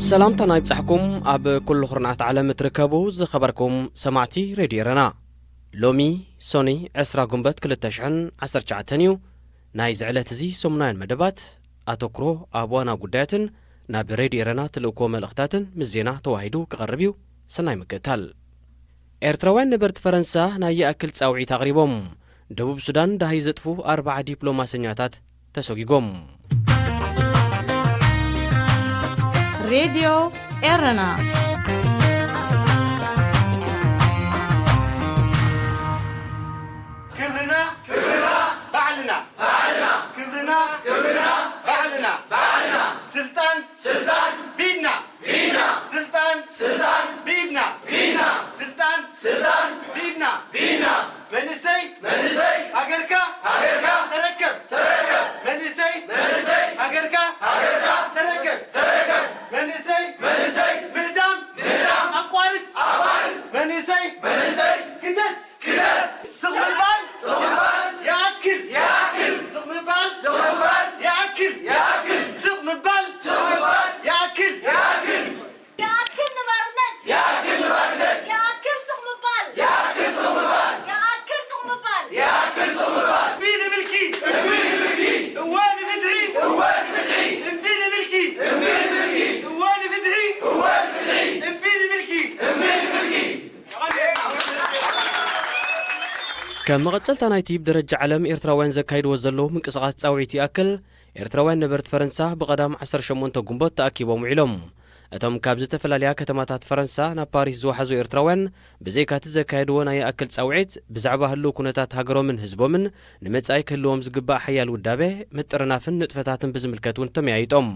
ሰላምታና ይብጻሕኩም ኣብ ኩሉ ኩርናዓት ዓለም እትርከቡ ዝኸበርኩም ሰማዕቲ ሬድዮ ኤረና። ሎሚ ሶኒ ዕስራ ጉንበት ክልተ ሽሕን ዓሰርተ ትሽዓተን እዩ። ናይዚ ዕለት እዚ ሰሙናውያን መደባት ኣተኩሮ ኣብ ዋና ጉዳያትን ናብ ሬድዮ ኤረና ትልእኮ መልእኽታትን ምስ ዜና ተዋሂዱ ክቐርብ እዩ። ሰናይ ምክትታል። ኤርትራውያን ነበርቲ ፈረንሳ ናይ ይኣክል ጻውዒት ኣቕሪቦም። ደቡብ ሱዳን ደሃይ ዘጥፉ ኣርባዓ ዲፕሎማሰኛታት ተሰጒጎም። ሬድዮ ኤረና። ክብርና፣ ክብርና፣ ባዕልና፣ ባዕልና፣ ክብርና፣ ክብርና፣ ባዕልና፣ ባዕልና፣ ስልጣን፣ ስልጣን፣ ቢድና፣ ቢድና፣ ስልጣን፣ ስልጣን፣ ቢድና፣ ቢድና፣ ስልጣን፣ ስልጣን፣ ቢድና፣ ቢድና፣ መንእሰይ፣ መንእሰይ፣ ሃገርካ፣ ሃገርካ፣ ተረከብ፣ ተረከብ፣ መንእሰይ፣ መንእሰይ፣ ሃገርካ፣ ሃገርካ፣ ተረከብ፣ ተረከብ፣ መንእሰይ፣ መንእሰይ፣ ምህዳም፣ ምህዳም፣ ኣቋርጽ፣ ኣቋርጽ፣ መንእሰይ፣ መንእሰይ፣ ክተት፣ ክተት፣ ስቕ ምባል፣ ስቕ ምባል፣ ይኣክል፣ ይኣክል፣ ስቕ ምባል፣ ስቕ ምባል፣ ይኣክል፣ ይኣክል፣ ስቕ ምባል፣ ስቕ ምባል፣ ይኣክል፣ ይኣክል። ይኣክል ንባርነት! ይኣክል ንባርነት! ይኣክል ስቕ ምባል! ይኣክል ስቕ ምባል! ይኣክል ስቕ ምባል! ይኣክል ስቕ ምባል! እምቢ ንምልኪ! እምቢ ንምልኪ! እወ ንፍትሒ! እወ ንፍትሒ! እምቢ ንምልኪ! እምቢ ንምልኪ! እወ ንፍትሒ! እወ ንፍትሒ! እምቢ ንምልኪ! እምቢ ንምልኪ! ከም መቐጸልታ ናይቲ ብደረጃ ዓለም ኤርትራውያን ዘካይድዎ ዘለዉ ምንቅስቓስ ጻውዒት ይኣክል፣ ኤርትራውያን ነበርቲ ፈረንሳ ብቐዳም ዓሰርተ ሸሞንተ ጉንቦት ተኣኪቦም ውዒሎም። እቶም ካብ ዝተፈላለያ ከተማታት ፈረንሳ ናብ ፓሪስ ዝወሓዙ ኤርትራውያን፣ ብዘይካቲ ዘካየድዎ ናይ ይኣክል ጻውዒት፣ ብዛዕባ ህልው ኩነታት ሃገሮምን ህዝቦምን፣ ንመጻኢ ክህልዎም ዝግባእ ሓያል ውዳበ፣ ምጥርናፍን ንጥፈታትን ብዝምልከት እውን ተመያይጦም።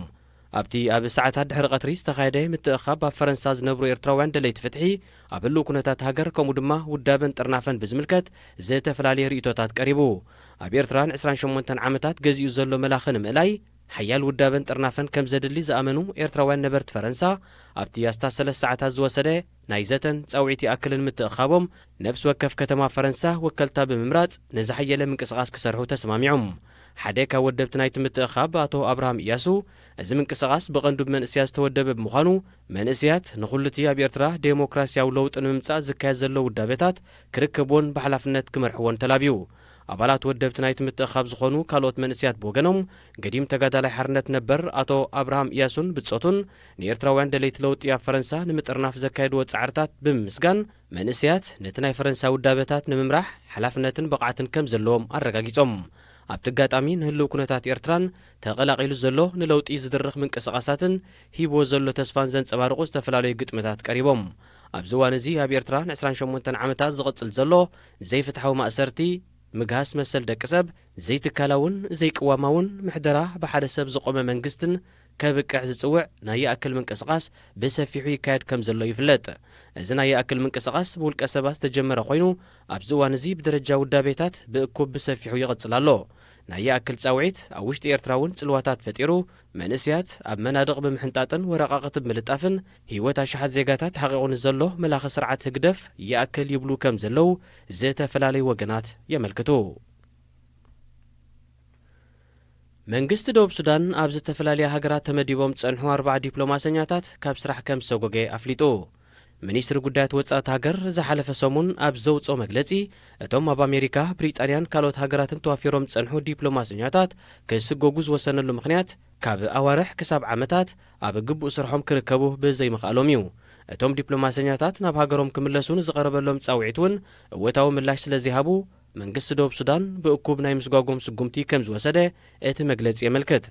ኣብቲ ኣብ ሰዓታት ድሕሪ ቀትሪ ዝተኻየደ ምትእኻብ፣ ኣብ ፈረንሳ ዝነብሩ ኤርትራውያን ደለይቲ ፍትሒ፣ ኣብ ህልው ኩነታት ሃገር፣ ከምኡ ድማ ውዳበን ጥርናፈን ብዝምልከት ዝተፈላለየ ርእይቶታት ቀሪቡ። ኣብ ኤርትራ ንዕስራን ሸሞንተን ዓመታት ገዚኡ ዘሎ መላኺ ንምእላይ፣ ሓያል ውዳበን ጥርናፈን ከም ዘድሊ ዝኣመኑ ኤርትራውያን ነበርቲ ፈረንሳ፣ ኣብቲ ኣስታት ሰለስተ ሰዓታት ዝወሰደ ናይ ዘተን ጻውዒት ይኣክልን ምትእኻቦም፣ ነፍሲ ወከፍ ከተማ ፈረንሳ ወከልታ ብምምራጽ፣ ንዝሓየለ ምንቅስቓስ ክሰርሑ ተሰማሚዖም። ሓደ ካብ ወደብቲ ናይቲ ምትእኻብ ኣቶ ኣብርሃም እያሱ፣ እዚ ምንቅስቓስ ብቐንዱ ብመንእሰያት ዝተወደበ ብምዃኑ፣ መንእሰያት ንኹሉቲ ኣብ ኤርትራ ዴሞክራስያዊ ለውጢ ንምምጻእ ዝካየድ ዘሎ ውዳበታት ክርክብዎን ብሓላፍነት ክመርሕዎን ተላብዩ። ኣባላት ወደብቲ ናይቲ ምትእኻብ ዝኾኑ ካልኦት መንእሰያት ብወገኖም፣ ገዲም ተጋዳላይ ሓርነት ነበር ኣቶ ኣብርሃም እያሱን ብጾቱን፣ ንኤርትራውያን ደለይቲ ለውጢ ኣብ ፈረንሳ ንምጥርናፍ ዘካየድዎ ጻዕርታት ብምምስጋን፣ መንእሰያት ነቲ ናይ ፈረንሳ ውዳበታት ንምምራሕ ሓላፍነትን ብቕዓትን ከም ዘለዎም ኣረጋጊጾም። ኣብቲ ኣጋጣሚ፣ ንህልው ኩነታት ኤርትራን ተቐላቒሉ ዘሎ ንለውጢ ዝድርኽ ምንቅስቓሳትን ሂብዎ ዘሎ ተስፋን ዘንጸባርቑ ዝተፈላለዩ ግጥምታት ቀሪቦም። ኣብዚ እዋን እዚ ኣብ ኤርትራ ንዕስራን ሸሞንተን ዓመታት ዝቕጽል ዘሎ ዘይፍትሓዊ ማእሰርቲ፣ ምግሃስ መሰል ደቂ ሰብ፣ ዘይትካላውን ዘይቅዋማውን ምሕደራ ብሓደ ሰብ ዝቖመ መንግስትን ከብቅዕ ዝጽውዕ ናይ ይኣክል ምንቅስቓስ ብሰፊሑ ይካየድ ከም ዘሎ ይፍለጥ። እዚ ናይ ይኣክል ምንቅስቓስ ብውልቀ ሰባት ዝተጀመረ ኮይኑ፣ ኣብዚ እዋን እዚ ብደረጃ ውዳቤታት ብእኩብ ብሰፊሑ ይቕጽል ኣሎ። ናይ ይኣክል ጻውዒት ኣብ ውሽጢ ኤርትራ እውን ጽልዋታት ፈጢሩ፣ መንእሰያት ኣብ መናድቕ ብምሕንጣጥን ወረቓቕቲ ብምልጣፍን፣ ህይወት ኣሽሓት ዜጋታት ሓቒቑ ንዘሎ መላኺ ስርዓት ህግደፍ ይኣክል ይብሉ ከም ዘለዉ ዝተፈላለዩ ወገናት የመልክቱ። መንግስቲ ደቡብ ሱዳን ኣብ ዝተፈላለያ ሃገራት ተመዲቦም ዝጸንሑ ኣርባዓ ዲፕሎማሰኛታት ካብ ስራሕ ከም ዝሰጎገ ኣፍሊጡ። ሚኒስትሪ ጉዳያት ወጻኢ እታ ሃገር ዝሓለፈ ሰሙን ኣብ ዘውጽኦ መግለጺ፣ እቶም ኣብ ኣሜሪካ፣ ብሪጣንያን ካልኦት ሃገራትን ተዋፊሮም ዝጸንሑ ዲፕሎማሰኛታት ክስጎጉ ዝወሰነሉ ምኽንያት፣ ካብ ኣዋርሕ ክሳብ ዓመታት ኣብ ግቡእ ስርሖም ክርከቡ ብዘይምኽኣሎም እዩ። እቶም ዲፕሎማሰኛታት ናብ ሃገሮም ክምለሱ ንዝቐረበሎም ጻውዒት እውን እወታዊ ምላሽ ስለ ዘይሃቡ፣ መንግስቲ ደቡብ ሱዳን ብእኩብ ናይ ምስጓጎም ስጉምቲ ከም ዝወሰደ እቲ መግለጺ የመልክት።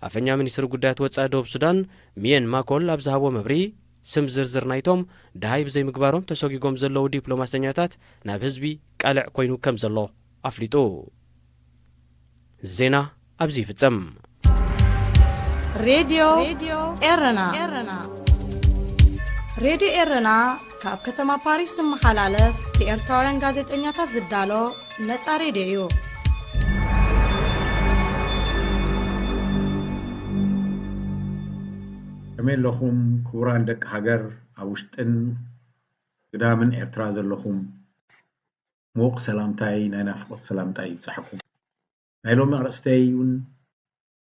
ኣፈኛ ሚኒስትሪ ጉዳያት ወጻኢ ደቡብ ሱዳን ሚየን ማኮል ኣብ ዝሃቦ መብርሂ፣ ስም ዝርዝር ናይቶም ደሃይ ብዘይምግባሮም ተሰጒጎም ዘለዉ ዲፕሎማሰኛታት ናብ ህዝቢ ቃልዕ ኮይኑ ከም ዘሎ ኣፍሊጡ። ዜና ኣብዚ ይፍጸም። ሬድዮ ኤረና። ሬድዮ ኤረና ካብ ከተማ ፓሪስ ዝመሓላለፍ ብኤርትራውያን ጋዜጠኛታት ዝዳሎ ነጻ ሬድዮ እዩ። ከመይ ኣለኹም ክቡራን ደቂ ሃገር፣ ኣብ ውሽጥን ግዳምን ኤርትራ ዘለኹም? ምዉቕ ሰላምታይ፣ ናይ ናፍቖት ሰላምታይ ይብጻሕኩም። ናይ ሎሚ ኣርእስተይ እውን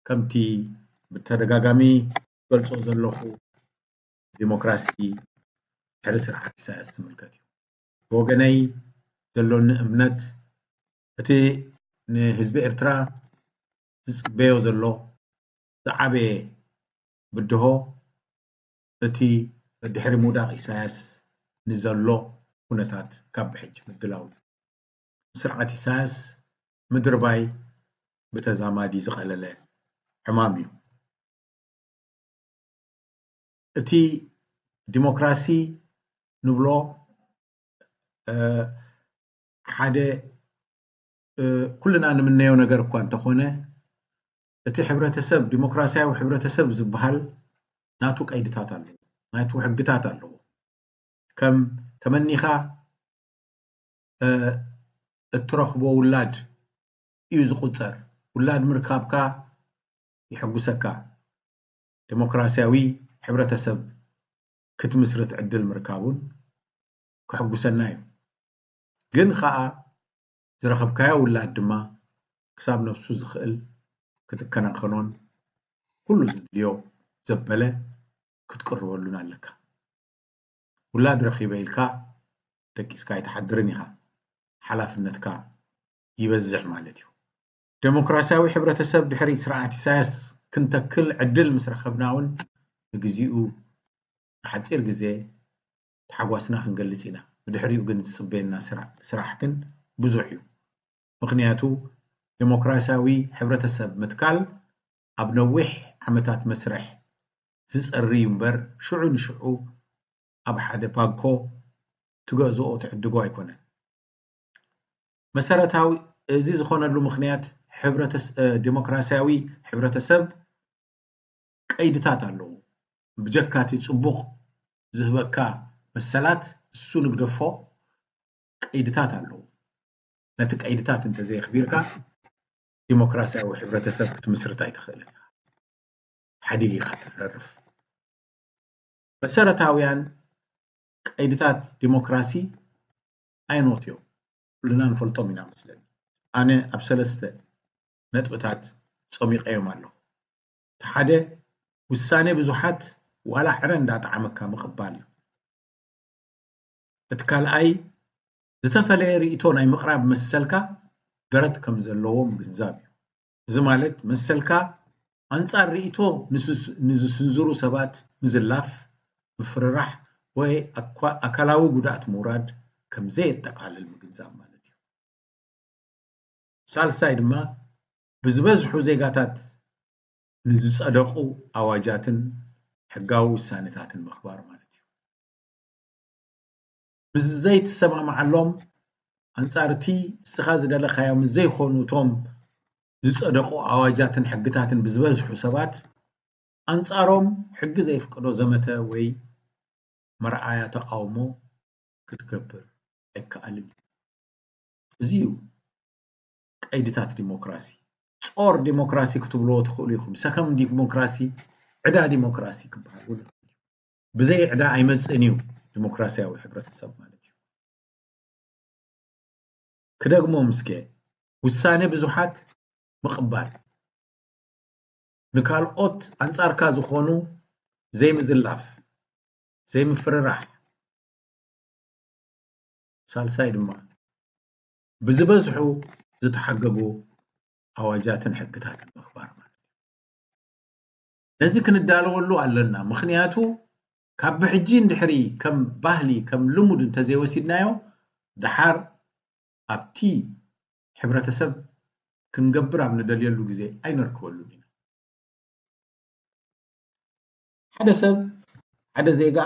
ከምቲ ብተደጋጋሚ ገልጾ ዘለኹ፣ ዲሞክራሲ ድሕሪ ስርዓት ኢሳያስ ዝምልከት እዩ። ብወገነይ ዘሎኒ እምነት እቲ ንህዝቢ ኤርትራ ዝጽበዮ ዘሎ ዝዓበየ ብድሆ እቲ ድሕሪ ምውዳቕ ኢሳያስ ንዘሎ ኩነታት ካብ ብሕጂ ምድላው እዩ። ስርዓት ኢሳያስ ምድርባይ ብተዛማዲ ዝቐለለ ዕማም እዩ። እቲ ዲሞክራሲ ንብሎ ሓደ ኩልና ንምነዮ ነገር እኳ እንተኾነ እቲ ሕብረተሰብ ዲሞክራሲያዊ ሕብረተሰብ ዝበሃል ናቱ ቀይድታት ኣለዎ፣ ናቱ ሕግታት ኣለዎ። ከም ተመኒኻ እትረኽቦ ውላድ እዩ ዝቑጸር። ውላድ ምርካብካ የሐጉሰካ። ዲሞክራሲያዊ ሕብረተሰብ ክትምስርት ዕድል ምርካቡን ከሐጉሰና እዩ። ግን ኸኣ ዝረኸብካዮ ውላድ ድማ ክሳብ ነብሱ ዝኽእል ክትከናኸኖን ኩሉ ዘድልዮ ዘበለ ክትቅርበሉን ኣለካ። ውላድ ረኺበ ኢልካ ደቂስካ ኣይትሓድርን ኢኻ። ሓላፍነትካ ይበዝሕ ማለት እዩ። ዴሞክራሲያዊ ሕብረተሰብ ድሕሪ ስርዓት ኢሳያስ ክንተክል ዕድል ምስ ረኸብና እውን ንግዚኡ ንሓጺር ግዜ ተሓጓስና ክንገልጽ ኢና። ብድሕሪኡ ግን ዝጽበየና ስራ- ስራሕ ግን ብዙሕ እዩ። ምኽንያቱ ዴሞክራሲያዊ ሕብረተሰብ ምትካል ኣብ ነዊሕ ዓመታት መስርሕ ዝጸሪ እዩ እምበር ሽዑ ንሽዑ ኣብ ሓደ ባንኮ ትገዝኦ ትዕድጎ ኣይኮነን። መሰረታዊ እዚ ዝኾነሉ ምኽንያት ሕብረተስ- እ፣ ዴሞክራሲያዊ ሕብረተሰብ ቀይድታት ኣለዎ። ብጀካ እቲ ጽቡቕ ዝህበካ መሰላት እሱ ንግደፎ ቀይድታት ኣለዎ። ነቲ ቀይድታት እንተዘየኽቢርካ ዲሞክራሲያዊ ሕብረተሰብ ክትምስርት ኣይትኽእልን ኢኻ። ሓዲግ ኢኻ ትተርፍ። መሰረታውያን ቀይድታት ዲሞክራሲ ኣይኖት እዮም። ኩልና ንፈልጦም ኢና መስለኒ። ኣነ ኣብ ሰለስተ ነጥብታት ጾሚቐዮም ኣለኹ። እቲ ሓደ ውሳኔ ብዙሓት ዋላ ዕረ እንዳጠዓመካ ምቕባል እዩ። እቲ ካልኣይ ዝተፈለየ ርእይቶ ናይ ምቕራብ መሰልካ ደረት ከም ዘለዎ ምግንዛብ እዩ። እዚ ማለት መሰልካ ኣንጻር ርእይቶ ንዝስ- ንዝስንዝሩ ሰባት ምዝላፍ፣ ምፍርራሕ ወይ ኣኳ- ኣካላዊ ጉድኣት ምውራድ ከም ዘየጠቓልል ምግንዛብ ማለት እዩ። ሳልሳይ ድማ ብዝበዝሑ ዜጋታት ንዝጸደቑ ኣዋጃትን ሕጋዊ ውሳኔታትን ምኽባር ማለት እዩ። ብዘይትሰማምዓሎም ኣንጻር እቲ እስኻ ዝደለኻዮም ዘይኮኑ እቶም ዝጸደቑ ኣዋጃትን ሕግታትን ብዝበዝሑ ሰባት ኣንጻሮም ሕጊ ዘይፍቅዶ ዘመተ ወይ መርኣያ ተቓውሞ ክትገብር ኣይከኣልን እዩ። እዚ እዩ ቀይድታት ዲሞክራሲ። ጾር ዲሞክራሲ ክትብልዎ ትኽእሉ ኢኹም። ሰከም ዲሞክራሲ፣ ዕዳ ዲሞክራሲ ክበሃል እውን ይኽእል እዩ። ብዘይ ዕዳ ኣይመጽእን እዩ ዲሞክራሲያዊ ሕብረተሰብ ማለት እዩ። ክደግሞም እስከ፣ ውሳኔ ብዙሓት ምቕባል፣ ንካልኦት ኣንጻርካ ዝኾኑ ዘይምዝላፍ፣ ዘይምፍርራሕ፣ ሳልሳይ ድማ ብዝበዝሑ ዝተሓገጉ ኣዋጃትን ሕግታትን ምኽባር ማለት እዩ። ነዚ ክንዳለወሉ ኣለና። ምኽንያቱ ካብ ብሕጂ እንድሕሪ ከም ባህሊ ከም ልሙድ እንተዘይወሲድናዮ ደሓር ኣብቲ ሕብረተሰብ ክንገብር ኣብ ንደልየሉ ግዜ ኣይነርክበሉን ኢና። ሓደ ሰብ ሓደ ዜጋ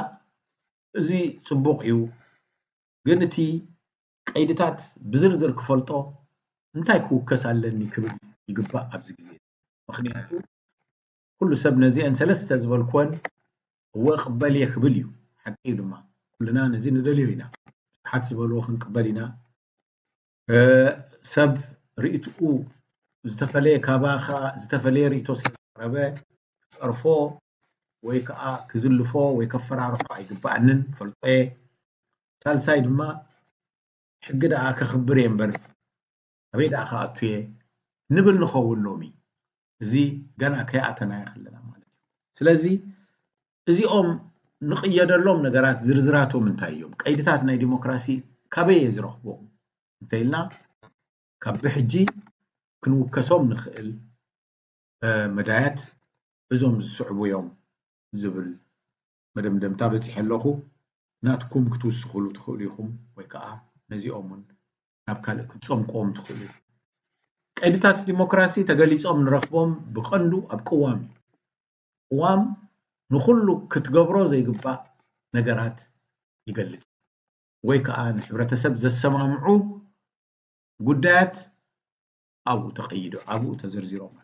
እዚ ጽቡቕ እዩ፣ ግን እቲ ቀይድታት ብዝርዝር ክፈልጦ እንታይ ክውከስ ኣለኒ ክብል ይግባእ ኣብዚ ግዜ። ምኽንያቱ ኩሉ ሰብ ነዚአን ሰለስተ ዝበልኩወን እወ ቅበል እየ ክብል እዩ። ሓቂ እዩ ድማ ኩልና ነዚ ንደልዮ ኢና። ብዙሓት ዝበልዎ ክንቅበል ኢና። ሰብ ርእይትኡ ዝተፈለየ ካባኻ ዝተፈለየ ርእይቶ ስለዘቕረበ ክፀርፎ ወይ ከዓ ክዝልፎ ወይ ከፈራርሖ ኣይግባኣንን ፈልጦ እየ። ሳልሳይ ድማ ሕጊ ደኣ ከኽብር እየ እምበር ኣበይ ደኣ ክኣቱ እየ ንብል ንኸውን ሎሚ። እዚ ገና ከይኣተናዮ ከለና ማለት እዩ። ስለዚ እዚኦም ንቕየደሎም ነገራት ዝርዝራቶም እንታይ እዮም? ቀይድታት ናይ ዲሞክራሲ ካበይ እየ ዝረኽቦም? እንተኢልና ካብ ብሕጂ ክንውከሶም ንኽእል መዳያት እዞም ዝስዕቡ እዮም ዝብል መደምደምታ በፂሐ ኣለኹ። ናትኩም ክትውስኹሉ ትኽእሉ ኢኹም ወይ ከዓ ነዚኦም እውን ናብ ካልእ ክትፀምቅዎም ትኽእሉ። ቀይድታት ዲሞክራሲ ተገሊፆም ንረኽቦም ብቐንዱ ኣብ ቅዋም እዩ። ቅዋም ንኹሉ ክትገብሮ ዘይግባእ ነገራት ይገልፅ ወይ ከዓ ንሕብረተሰብ ዘሰማምዑ ጉዳያት ኣብኡ ተቐይዶ ኣብኡ ተዘርዚሮም።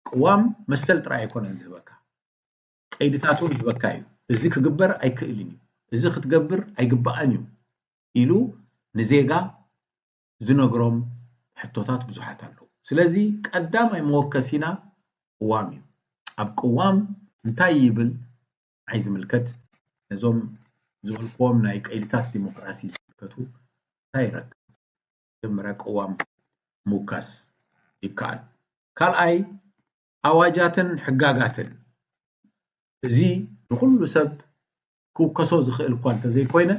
ቅዋም መሰል ጥራይ ኣይኮነን ዝህበካ፣ ቀይድታት እውን ይህበካ እዩ። እዚ ክግበር ኣይክእልን እዩ፣ እዚ ክትገብር ኣይግባእን እዩ ኢሉ ንዜጋ ዝነግሮም ሕቶታት ብዙሓት ኣለዉ። ስለዚ ቀዳማይ መወከሲና ቅዋም እዩ። ኣብ ቅዋም እንታይ ይብል ንዓይ ዝምልከት፣ ነዞም ዝበልክዎም ናይ ቀይድታት ዲሞክራሲ ዝምልከቱ እንታይ ይረክብ? መጀመርያ ቅዋም ምውካስ ይከኣል። ካልኣይ ኣዋጃትን ሕጋጋትን፣ እዚ ንኹሉ ሰብ ክውከሶ ዝኽእል እኳ እንተዘይኮይነ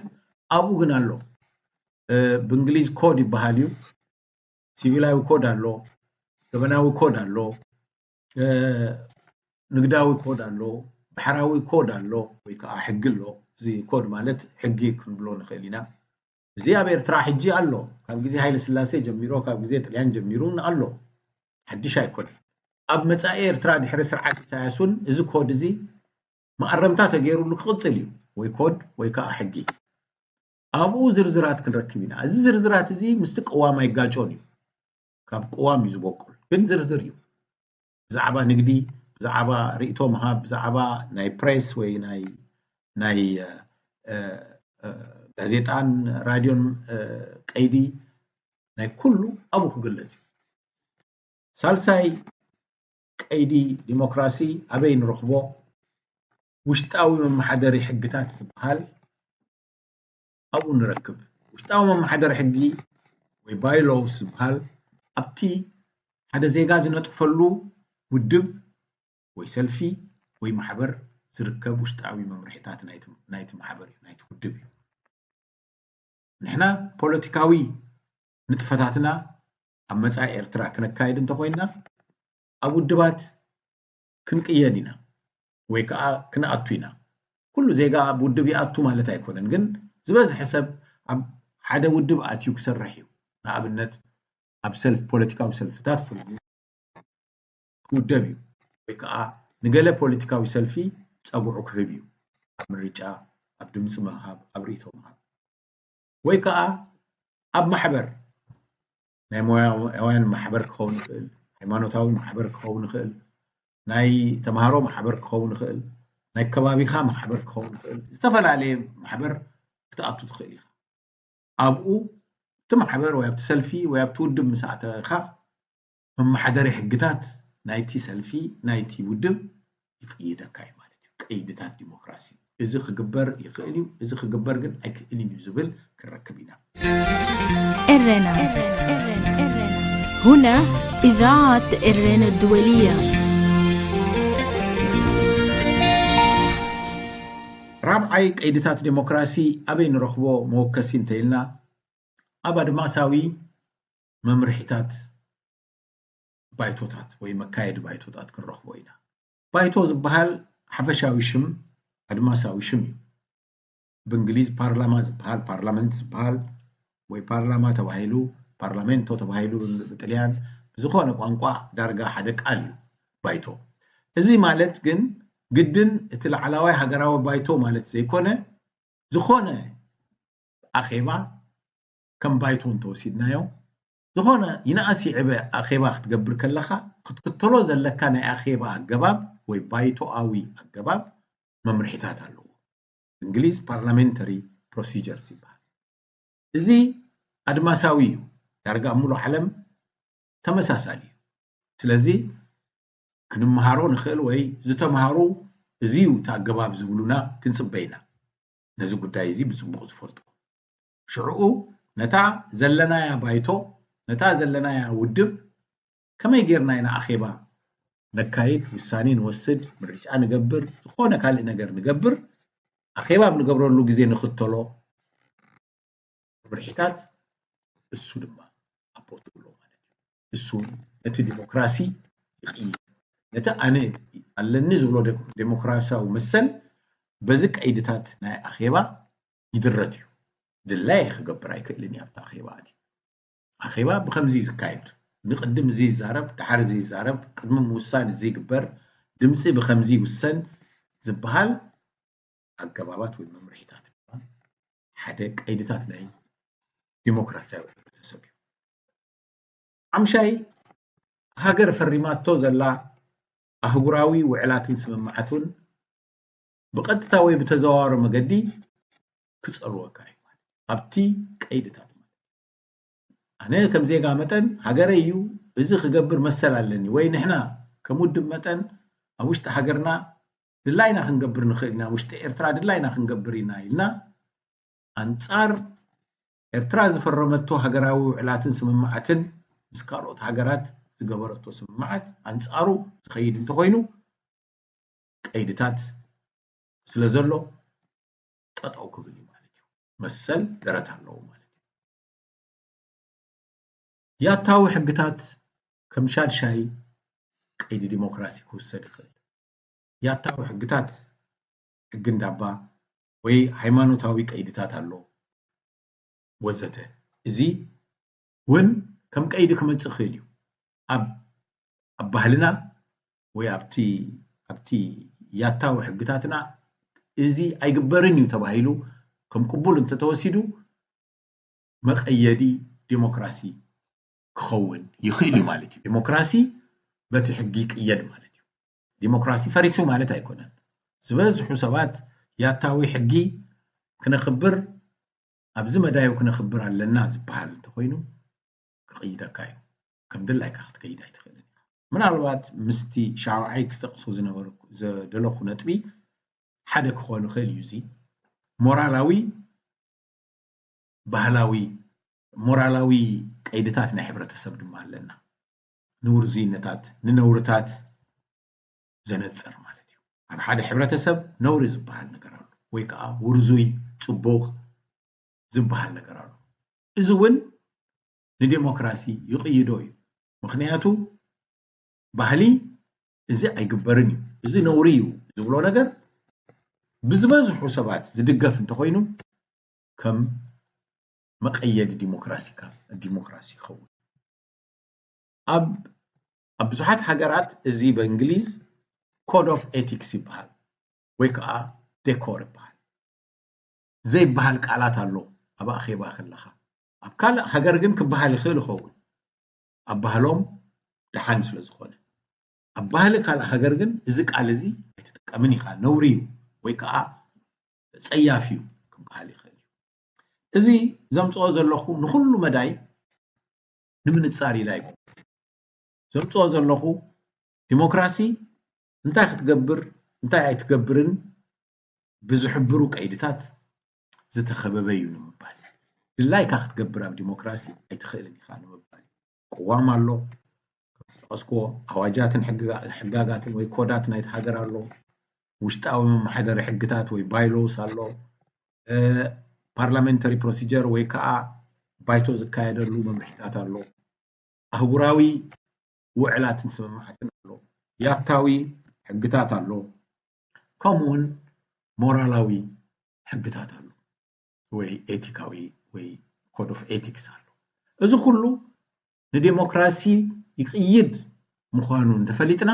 ኣብኡ ግን ኣሎ። ብእንግሊዝ ኮድ ይበሃል እዩ። ሲቪላዊ ኮድ ኣሎ፣ ገበናዊ ኮድ ኣሎ፣ ንግዳዊ ኮድ ኣሎ፣ ባሕራዊ ኮድ ኣሎ ወይ ከዓ ሕጊ ኣሎ። እዚ ኮድ ማለት ሕጊ ክንብሎ ንኽእል ኢና። እዚ ኣብ ኤርትራ ሕጂ ኣሎ፣ ካብ ግዜ ሃይለ ስላሴ ጀሚሮ ካብ ግዜ ጥልያን ጀሚሩ ኣሎ፣ ሓድሽ ኣይኮነን። ኣብ መጻኢ ኤርትራ ድሕሪ ስርዓት ኢሳያስ እውን እዚ ኮድ እዚ መኣረምታ ተገይሩሉ ክቕጽል እዩ፣ ወይ ኮድ ወይ ከዓ ሕጊ። ኣብኡ ዝርዝራት ክንረክብ ኢና። እዚ ዝርዝራት እዚ ምስቲ ቅዋም ኣይጋጮን እዩ፣ ካብ ቅዋም እዩ ዝበቁል፣ ግን ዝርዝር እዩ። ብዛዕባ ንግዲ፣ ብዛዕባ ርእቶ ምሃብ፣ ብዛዕባ ናይ ፕሬስ ወይ ናይ ናይ ጋዜጣን ራድዮን ቀይዲ ናይ ኩሉ ኣብኡ ክግለጽ እዩ። ሳልሳይ ቀይዲ ዲሞክራሲ ኣበይ ንረኽቦ? ውሽጣዊ መመሓደሪ ሕግታት ዝበሃል ኣብኡ ንረክብ። ውሽጣዊ መመሓደሪ ሕጊ ወይ ባይሎውስ ዝበሃል ኣብቲ ሓደ ዜጋ ዝነጥፈሉ ውድብ ወይ ሰልፊ ወይ ማሕበር ዝርከብ ውሽጣዊ መምርሒታት ናይቲ ማሕበር እዩ፣ ናይቲ ውድብ እዩ። ንሕና ፖለቲካዊ ንጥፈታትና ኣብ መጻኢ ኤርትራ ክነካይድ እንተኾይንና ኣብ ውድባት ክንቅየድ ኢና ወይ ከዓ ክንኣቱ ኢና። ኩሉ ዜጋ ኣብ ውድብ ይኣቱ ማለት ኣይኮነን፣ ግን ዝበዝሐ ሰብ ኣብ ሓደ ውድብ ኣትዩ ክሰርሕ እዩ። ንኣብነት ኣብ ሰልፍ ፖለቲካዊ ሰልፍታት ኮይኑ ክውደብ እዩ ወይ ከዓ ንገለ ፖለቲካዊ ሰልፊ ፀጉዑ ክህብ እዩ። ኣብ ምርጫ፣ ኣብ ድምፂ ምሃብ፣ ኣብ ርእይቶ ምሃብ ወይ ከዓ ኣብ ማሕበር ናይ ሞያውያን ማሕበር ክኸውን ይኽእል፣ ሃይማኖታዊ ማሕበር ክኸውን ይኽእል፣ ናይ ተምሃሮ ማሕበር ክኸውን ይኽእል፣ ናይ ከባቢኻ ማሕበር ክኸውን ይኽእል፣ ዝተፈላለየ ማሕበር ክትኣቱ ትኽእል ኢኻ። ኣብኡ እቲ ማሕበር ወይ ኣብቲ ሰልፊ ወይ ኣብቲ ውድብ ምስ ኣተኻ መመሓደሪ ሕግታት ናይቲ ሰልፊ ናይቲ ውድብ ይቅይደካ እዩ ማለት እዩ። ቀይድታት ዲሞክራሲ እዚ ክግበር ይኽእል እዩ፣ እዚ ክግበር ግን ኣይክእልን እዩ ዝብል ክረክብ ኢና። ኤረና هنا إذاعة إرنا الدولية. ራብዓይ ቀይድታት ዲሞክራሲ ኣበይ ንረኽቦ መወከሲ እንተኢልና ኣብ ኣድማሳዊ መምርሒታት ባይቶታት ወይ መካየዲ ባይቶታት ክንረኽቦ ኢና። ባይቶ ዝበሃል ሓፈሻዊ ሽም ኣድማሳዊ ሽም እዩ። ብእንግሊዝ ፓርላማ ዝበሃል ፓርላመንት ዝበሃል ወይ ፓርላማ ተባሂሉ ፓርላሜንቶ ተባሂሉ ብጥልያን ብዝኾነ ቋንቋ ዳርጋ ሓደ ቃል እዩ ባይቶ። እዚ ማለት ግን ግድን እቲ ላዕላዋይ ሃገራዊ ባይቶ ማለት ዘይኮነ ዝኾነ ኣኼባ ከም ባይቶ እንተወሲድናዮ ዝኾነ ይንኣስ ይዕበ ኣኼባ ክትገብር ከለኻ ክትክተሎ ዘለካ ናይ ኣኼባ ኣገባብ ወይ ባይቶኣዊ ኣገባብ መምርሒታት ኣለዎ። ብእንግሊዝ ፓርላሜንተሪ ፕሮሲጀርስ ይበሃል። እዚ ኣድማሳዊ እዩ። ዳርጋ ኣብ ሙሉእ ዓለም ተመሳሳሊ እዩ። ስለዚ ክንመሃሮ ንኽእል ወይ ዝተምሃሩ እዚ እዩ እቲ ኣገባብ ዝብሉና ክንፅበ ኢና። ነዚ ጉዳይ እዚ ብፅቡቕ ዝፈልጡ ሽዕኡ ነታ ዘለናያ ባይቶ ነታ ዘለናያ ውድብ ከመይ ጌርና ኢና ኣኼባ ነካይድ፣ ውሳኔ ንወስድ፣ ምርጫ ንገብር፣ ዝኾነ ካልእ ነገር ንገብር፣ ኣኼባ ኣብ ንገብረሉ ግዜ ንኽተሎ መምርሒታት እሱ ድማ ኣቦትኡ ኣሎ ማለት እዩ። እሱ ነቲ ዲሞክራሲ ይቕይር። ነቲ ኣነ ኣለኒ ዝብሎ ደ-፣ ዴሞክራሲያዊ መሰል በዚ ቀይድታት ናይ ኣኼባ ይድረት እዩ። ድላይ ክገብር ኣይክእልን እዩ ኣብቲ ኣኼባ ኣትዩ። ኣኼባ ብኸምዚ እዩ ዝካየድ። ንቕድም እዚ ይዛረብ፣ ድሓር እዚ ይዛረብ፣ ቅድሚ ምውሳን እዚ ይግበር፣ ድምፂ ብኸምዚ ይውሰን ዝበሃል ኣገባባት ወይ መምርሒታት ድማ ሓደ ቀይድታት ናይ ዲሞክራሲያዊ ሕብረተሰብ እዩ። ሓምሻይ፣ ሃገር ፈሪማቶ ዘላ ኣህጉራዊ ውዕላትን ስምምዓቱን ብቐጥታ ወይ ብተዘዋዋሪ መገዲ ክጸልወካ እዩ ማለት እዩ። ኣብቲ ቀይድታት ማለት እዩ። ኣነ ከም ዜጋ መጠን ሃገረይ እዩ፣ እዚ ክገብር መሰል ኣለኒ፣ ወይ ንሕና ከም ውድብ መጠን ኣብ ውሽጢ ሃገርና ድላይና ክንገብር ንኽእል ኢና፣ ውሽጢ ኤርትራ ድላይና ክንገብር ኢና ኢልና ኣንጻር ኤርትራ ዝፈረመቶ ሃገራዊ ውዕላትን ስምምዓትን ምስ ካልኦት ሃገራት ዝገበረቶ ስምምዓት ኣንጻሩ ዝኸይድ እንተኾይኑ ቀይድታት ስለ ዘሎ ጠጠው ክብል እዩ ማለት እዩ። መሰል ደረት ኣለዎ ማለት እዩ። ያታዊ ሕግታት ከም ሻድሻይ ቀይዲ ዲሞክራሲ ክውሰድ ይኽእል። ያታዊ ሕግታት ሕጊ እንዳባ ወይ ሃይማኖታዊ ቀይድታት ኣሎ ወዘተ። እዚ እውን ከም ቀይዲ ክመጽእ ይኽእል እዩ። ኣብ ኣብ ባህልና ወይ ኣብቲ ኣብቲ ያታዊ ሕግታትና እዚ ኣይግበርን እዩ ተባሂሉ ከም ቅቡል እንተተወሲዱ መቐየዲ ዲሞክራሲ ክኸውን ይኽእል እዩ ማለት እዩ። ዲሞክራሲ በቲ ሕጊ ይቅየድ ማለት እዩ። ዲሞክራሲ ፈሪሱ ማለት ኣይኮነን። ዝበዝሑ ሰባት ያታዊ ሕጊ ክነኽብር ኣብዚ መዳዩ ክነኽብር ኣለና ዝበሃል እንተኾይኑ ክቕይደካ እዩ። ከም ድላይካ ክትከይድ ኣይትኽእልን ኢኻ። ምናልባት ምስቲ ሻውዓይ ክጠቕሶ ዝነበረ ዝደለኹ ነጥቢ ሓደ ክኾን ይኽእል እዩ። እዚ ሞራላዊ ባህላዊ ሞራላዊ ቀይድታት ናይ ሕብረተሰብ ድማ ኣለና። ንውርዙይነታት ንነውርታት ዘነጽር ማለት እዩ። ኣብ ሓደ ሕብረተሰብ ነውሪ ዝበሃል ነገር ኣሎ ወይ ከዓ ውርዙይ ጽቡቕ ዝበሃል ነገር ኣሎ። እዚ እውን ንዴሞክራሲ ይቕይዶ እዩ። ምኽንያቱ ባህሊ እዚ ኣይግበርን እዩ፣ እዚ ነውሪ እዩ ዝብሎ ነገር ብዝበዝሑ ሰባት ዝድገፍ እንተኾይኑ ከም መቐየዲ ዲሞክራሲ ካ-፣ ዲሞክራሲ ይኸውን። ኣብ ኣብ ብዙሓት ሃገራት እዚ ብእንግሊዝ ኮድ ኦፍ ኤቲክስ ይበሃል ወይ ከዓ ዴኮር ይበሃል። ዘይበሃል ቃላት ኣሎ ኣብ ኣኼባ ከለኻ። ኣብ ካልእ ሃገር ግን ክበሃል ይኽእል ይኸውን ኣብ ባህሎም ደሓን ስለ ዝኾነ። ኣብ ባህሊ ካልእ ሃገር ግን እዚ ቃል እዚ ኣይትጥቀምን ኢኻ፣ ነውሪ እዩ ወይ ከዓ ጸያፍ እዩ ክበሃል ይኽእል እዩ። እዚ ዘምጽኦ ዘለኹ ንኹሉ መዳይ ንምንጻር ኢላ ኣይኮን ዘምጽኦ ዘለኹ ዲሞክራሲ እንታይ ክትገብር እንታይ ኣይትገብርን ብዝሕብሩ ቀይድታት ዝተኸበበ እዩ ንምባል። ድላይካ ክትገብር ኣብ ዲሞክራሲ ኣይትኽእልን ኢኻ ንምባል። ቅዋም ኣሎ፣ ከም ዝጠቐስክዎ ኣዋጃትን ሕግጋ-፣ ሕጋጋትን ወይ ኮዳት ናይቲ ሃገር ኣሎ፣ ውሽጣዊ መመሓደሪ ሕግታት ወይ ባይሎስ ኣሎ፣ እ፣ ፓርላሜንተሪ ፕሮሲጀር ወይ ከዓ ባይቶ ዝካየደሉ መምርሒታት ኣሎ፣ ኣህጉራዊ ውዕላትን ስምምዓትን ኣሎ፣ ያታዊ ሕግታት ኣሎ፣ ከምኡውን ሞራላዊ ሕግታት ኣሎ ወይ ኤቲካዊ ወይ ኮድ ኦፍ ኤቲክስ ኣሎ። እዚ ኩሉ ንዴሞክራሲ ይቕይድ ምዃኑ እንተፈሊጥና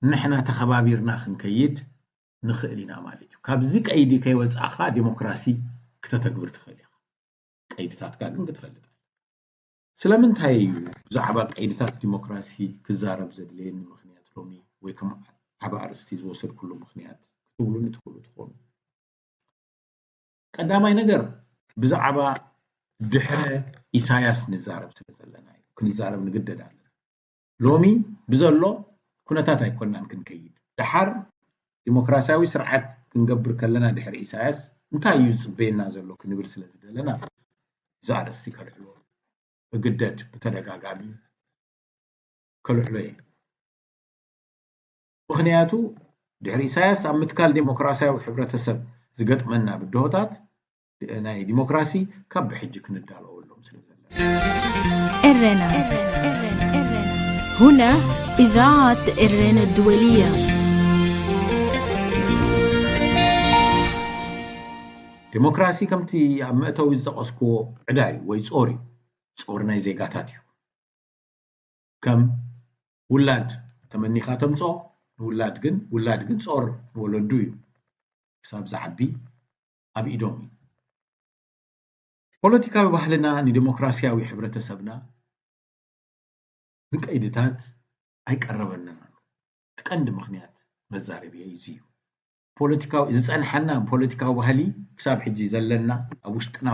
ንሕና ተኸባቢርና ክንከይድ ንኽእል ኢና ማለት እዩ። ካብዚ ቀይዲ ከይወፃእኻ ዴሞክራሲ ክተተግብር ትኽእል ኢኻ። ቀይድታትካ ግን ክትፈልጥ ኣለካ። ስለምንታይ እዩ ብዛዕባ ቀይድታት ዲሞክራሲ ክዛረብ ዘድልየኒ ምኽንያት ሎሚ ወይ ከም ዓቢ ኣርእስቲ ዝወሰድኩሉ ምኽንያት ክትብሉኒ ትኽእሉ ትኾኑ። ቀዳማይ ነገር ብዛዕባ ድሕረ ኢሳያስ ንዛረብ ስለ ዘለና እዩ። ክንዛረብ ንግደድ ኣለና። ሎሚ ብዘሎ ኩነታት ኣይኮናን ክንከይድ። ደሓር ዲሞክራሲያዊ ስርዓት ክንገብር ከለና ድሕሪ ኢሳያስ እንታይ እዩ ዝጽበየና ዘሎ ክንብል ስለ ዝደለና እዚ ኣርእስቲ ከልዕሎ እግደድ ብተደጋጋሚ ከልዕሎ እየ። ምኽንያቱ ድሕሪ ኢሳያስ ኣብ ምትካል ዴሞክራሲያዊ ሕብረተሰብ ዝገጥመና ብድሆታት ናይ ዲሞክራሲ ካብ ብሕጂ ክንዳለወሎም ስለ ዘለና። ኤረና። ሁና ኢዛዓት ኤረና ድወልያ። ዲሞክራሲ ከምቲ ኣብ መእተዊ ዝጠቐስክዎ ዕዳ እዩ ወይ ጾር እዩ። ጾር ናይ ዜጋታት እዩ። ከም ውላድ ተመኒኻ ተምጾ ንውላድ ግን ውላድ ግን ጾር ንወለዱ እዩ። ክሳብ ዝዓቢ ኣብ ኢዶም እዩ። ፖለቲካዊ ባህልና ንዲሞክራሲያዊ ሕብረተሰብና ንቀይድታት ኣይቀረበንን ኣሎ። እቲ ቀንዲ ምኽንያት መዛረቢ እዚ እዩ። ፖለቲካዊ ዝጸንሐና ፖለቲካዊ ባህሊ ክሳብ ሕጂ ዘለና ኣብ ውሽጥና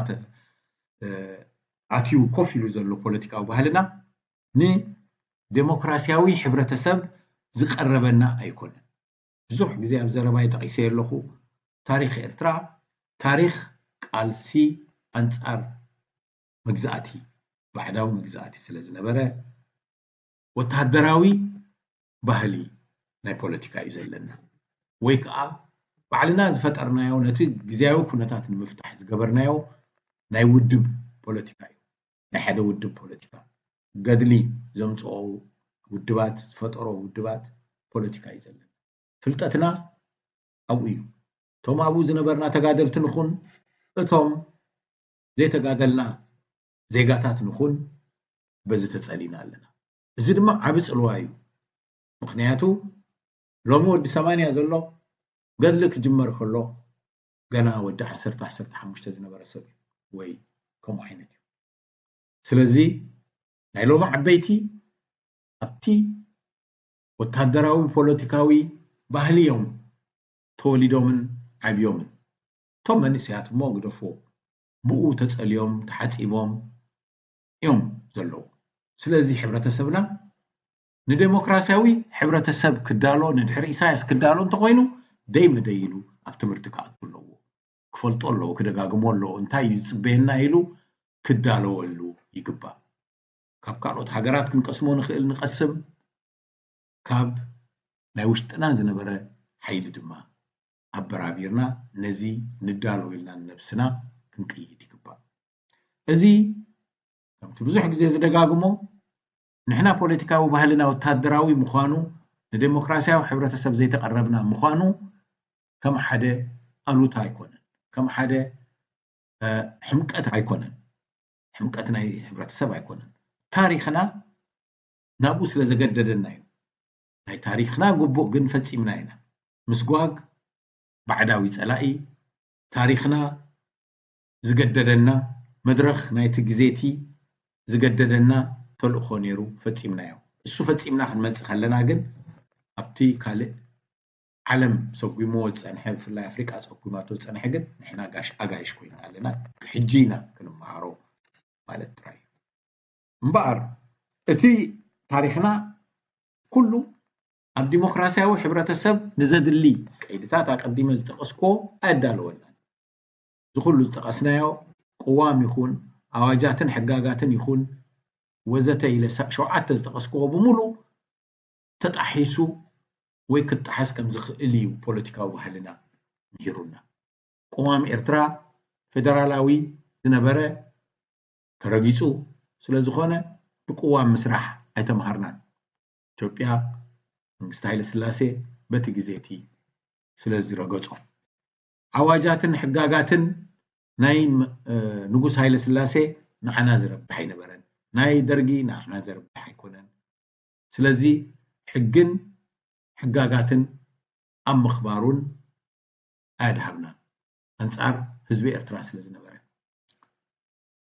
ኣትዩ ኮፍ ኢሉ ዘሎ ፖለቲካዊ ባህልና ንዴሞክራሲያዊ ሕብረተሰብ ዝቀረበና ኣይኮነን። ብዙሕ ግዜ ኣብ ዘረባይ ጠቒሰ ኣለኹ። ታሪኽ ኤርትራ ታሪኽ ቃልሲ ኣንጻር መግዛእቲ፣ ባዕዳዊ መግዛእቲ ስለ ዝነበረ ወተሃደራዊ ባህሊ ናይ ፖለቲካ እዩ ዘለና። ወይ ከዓ ባዕልና ዝፈጠርናዮ ነቲ ግዝያዊ ኩነታት ንምፍታሕ ዝገበርናዮ ናይ ውድብ ፖለቲካ እዩ። ናይ ሓደ ውድብ ፖለቲካ ገድሊ ዘምፅኦ ውድባት ዝፈጠሮ ውድባት ፖለቲካ እዩ ዘለና። ፍልጠትና ኣብኡ እዩ። እቶም ኣብኡ ዝነበርና ተጋደልቲ ንኹን እቶም ዘይተጋደልና ዜጋታት ንኹን በዚ ተጸሊና ኣለና። እዚ ድማ ዓቢ ጽልዋ እዩ። ምኽንያቱ ሎሚ ወዲ ሰማንያ ዘሎ ገድሊ ክጅመር ከሎ ገና ወዲ ዓሰርተ ዓሰርተ ሓሙሽተ ዝነበረ ሰብ እዩ ወይ ከምኡ ዓይነት እዩ። ስለዚ ናይ ሎሚ ዓበይቲ ኣብቲ ወታደራዊ ፖለቲካዊ ባህሊ እዮም ተወሊዶምን ዓብዮምን። እቶም መንእሰያት እሞ ግደፍዎ፣ ብኡ ተጸልዮም ተሓጺቦም እዮም ዘለዉ። ስለዚ ሕብረተሰብና ንዴሞክራሲያዊ ሕብረተሰብ ክዳሎ ንድሕሪ ኢሳያስ ክዳሎ እንተኾይኑ ደይ መደይ ኢሉ ኣብ ትምህርቲ ክኣቱ ኣለዎ። ክፈልጦ ኣለዎ፣ ክደጋግሞ ኣለዎ። እንታይ እዩ ዝጽበየና ኢሉ ክዳለወሉ ይግባእ። ካብ ካልኦት ሃገራት ክንቀስሞ ንኽእል ንቐስም፣ ካብ ናይ ውሽጥና ዝነበረ ሓይሊ ድማ ኣበራቢርና ነዚ ንዳሎ ኢልና ንነብስና ክንቅይድ ይግባእ። እዚ ከምቲ ብዙሕ ግዜ ዝደጋግሞ ንሕና ፖለቲካዊ ባህልና ወታደራዊ ምዃኑ ንዴሞክራሲያዊ ሕብረተሰብ ዘይተቐረብና ምዃኑ ከም ሓደ ኣሉታ ኣይኮነን፣ ከም ሓደ ሕምቀት ኣይኮነን፣ ሕምቀት ናይ ሕብረተሰብ ኣይኮነን። ታሪኽና ናብኡ ስለ ዘገደደና እዩ። ናይ ታሪኽና ግቡእ ግን ፈጺምና ኢና። ምስጓግ ባዕዳዊ ጸላኢ፣ ታሪኽና ዝገደደና፣ መድረኽ ናይቲ ግዜቲ ዝገደደና ተልእኾ ነይሩ፣ ፈጺምናዮ። እሱ ፈጺምና ክንመጽእ ከለና ግን ኣብቲ ካልእ ዓለም ሰጒምዎ ዝጸንሐ፣ ብፍላይ ኣፍሪቃ ሰጒማቶ ዝጸንሐ ግን ንሕና ጋሽ ኣጋይሽ ኮይና ኣለና። ሕጂ ኢና ክንመሃሮ ማለት ጥራይ እዩ። እምበኣር እቲ ታሪኽና ኩሉ ኣብ ዲሞክራሲያዊ ሕብረተሰብ ንዘድሊ ቀይድታት ኣቐዲመ ዝጠቐስክዎ ኣየዳለወናን። እዚ ኩሉ ዝጠቐስናዮ ቅዋም ይኹን ኣዋጃትን ሕጋጋትን ይኹን ወዘተ ኢለ ሸውዓተ ዝጠቐስክዎ ብምሉእ ተጣሒሱ ወይ ክጣሓስ ከም ዝኽእል እዩ ፖለቲካዊ ባህልና ምሂሩና። ቅዋም ኤርትራ ፌደራላዊ ዝነበረ ተረጊጹ ስለ ዝኾነ ብቅዋም ምስራሕ ኣይተምሃርናን። ኢትዮጵያ መንግስቲ ሃይለ ስላሴ በቲ ግዜ እቲ ስለ ዝረገጾ ኣዋጃትን ሕጋጋትን ናይ ንጉስ ሃይለ ስላሴ ንዓና ዝረብሕ ኣይነበረን። ናይ ደርጊ ንዓና ዘርብሕ ኣይኮነን። ስለዚ ሕግን ሕጋጋትን ኣብ ምኽባሩን ኣየድሃብናን ኣንጻር ህዝቢ ኤርትራ ስለ ዝነበረ።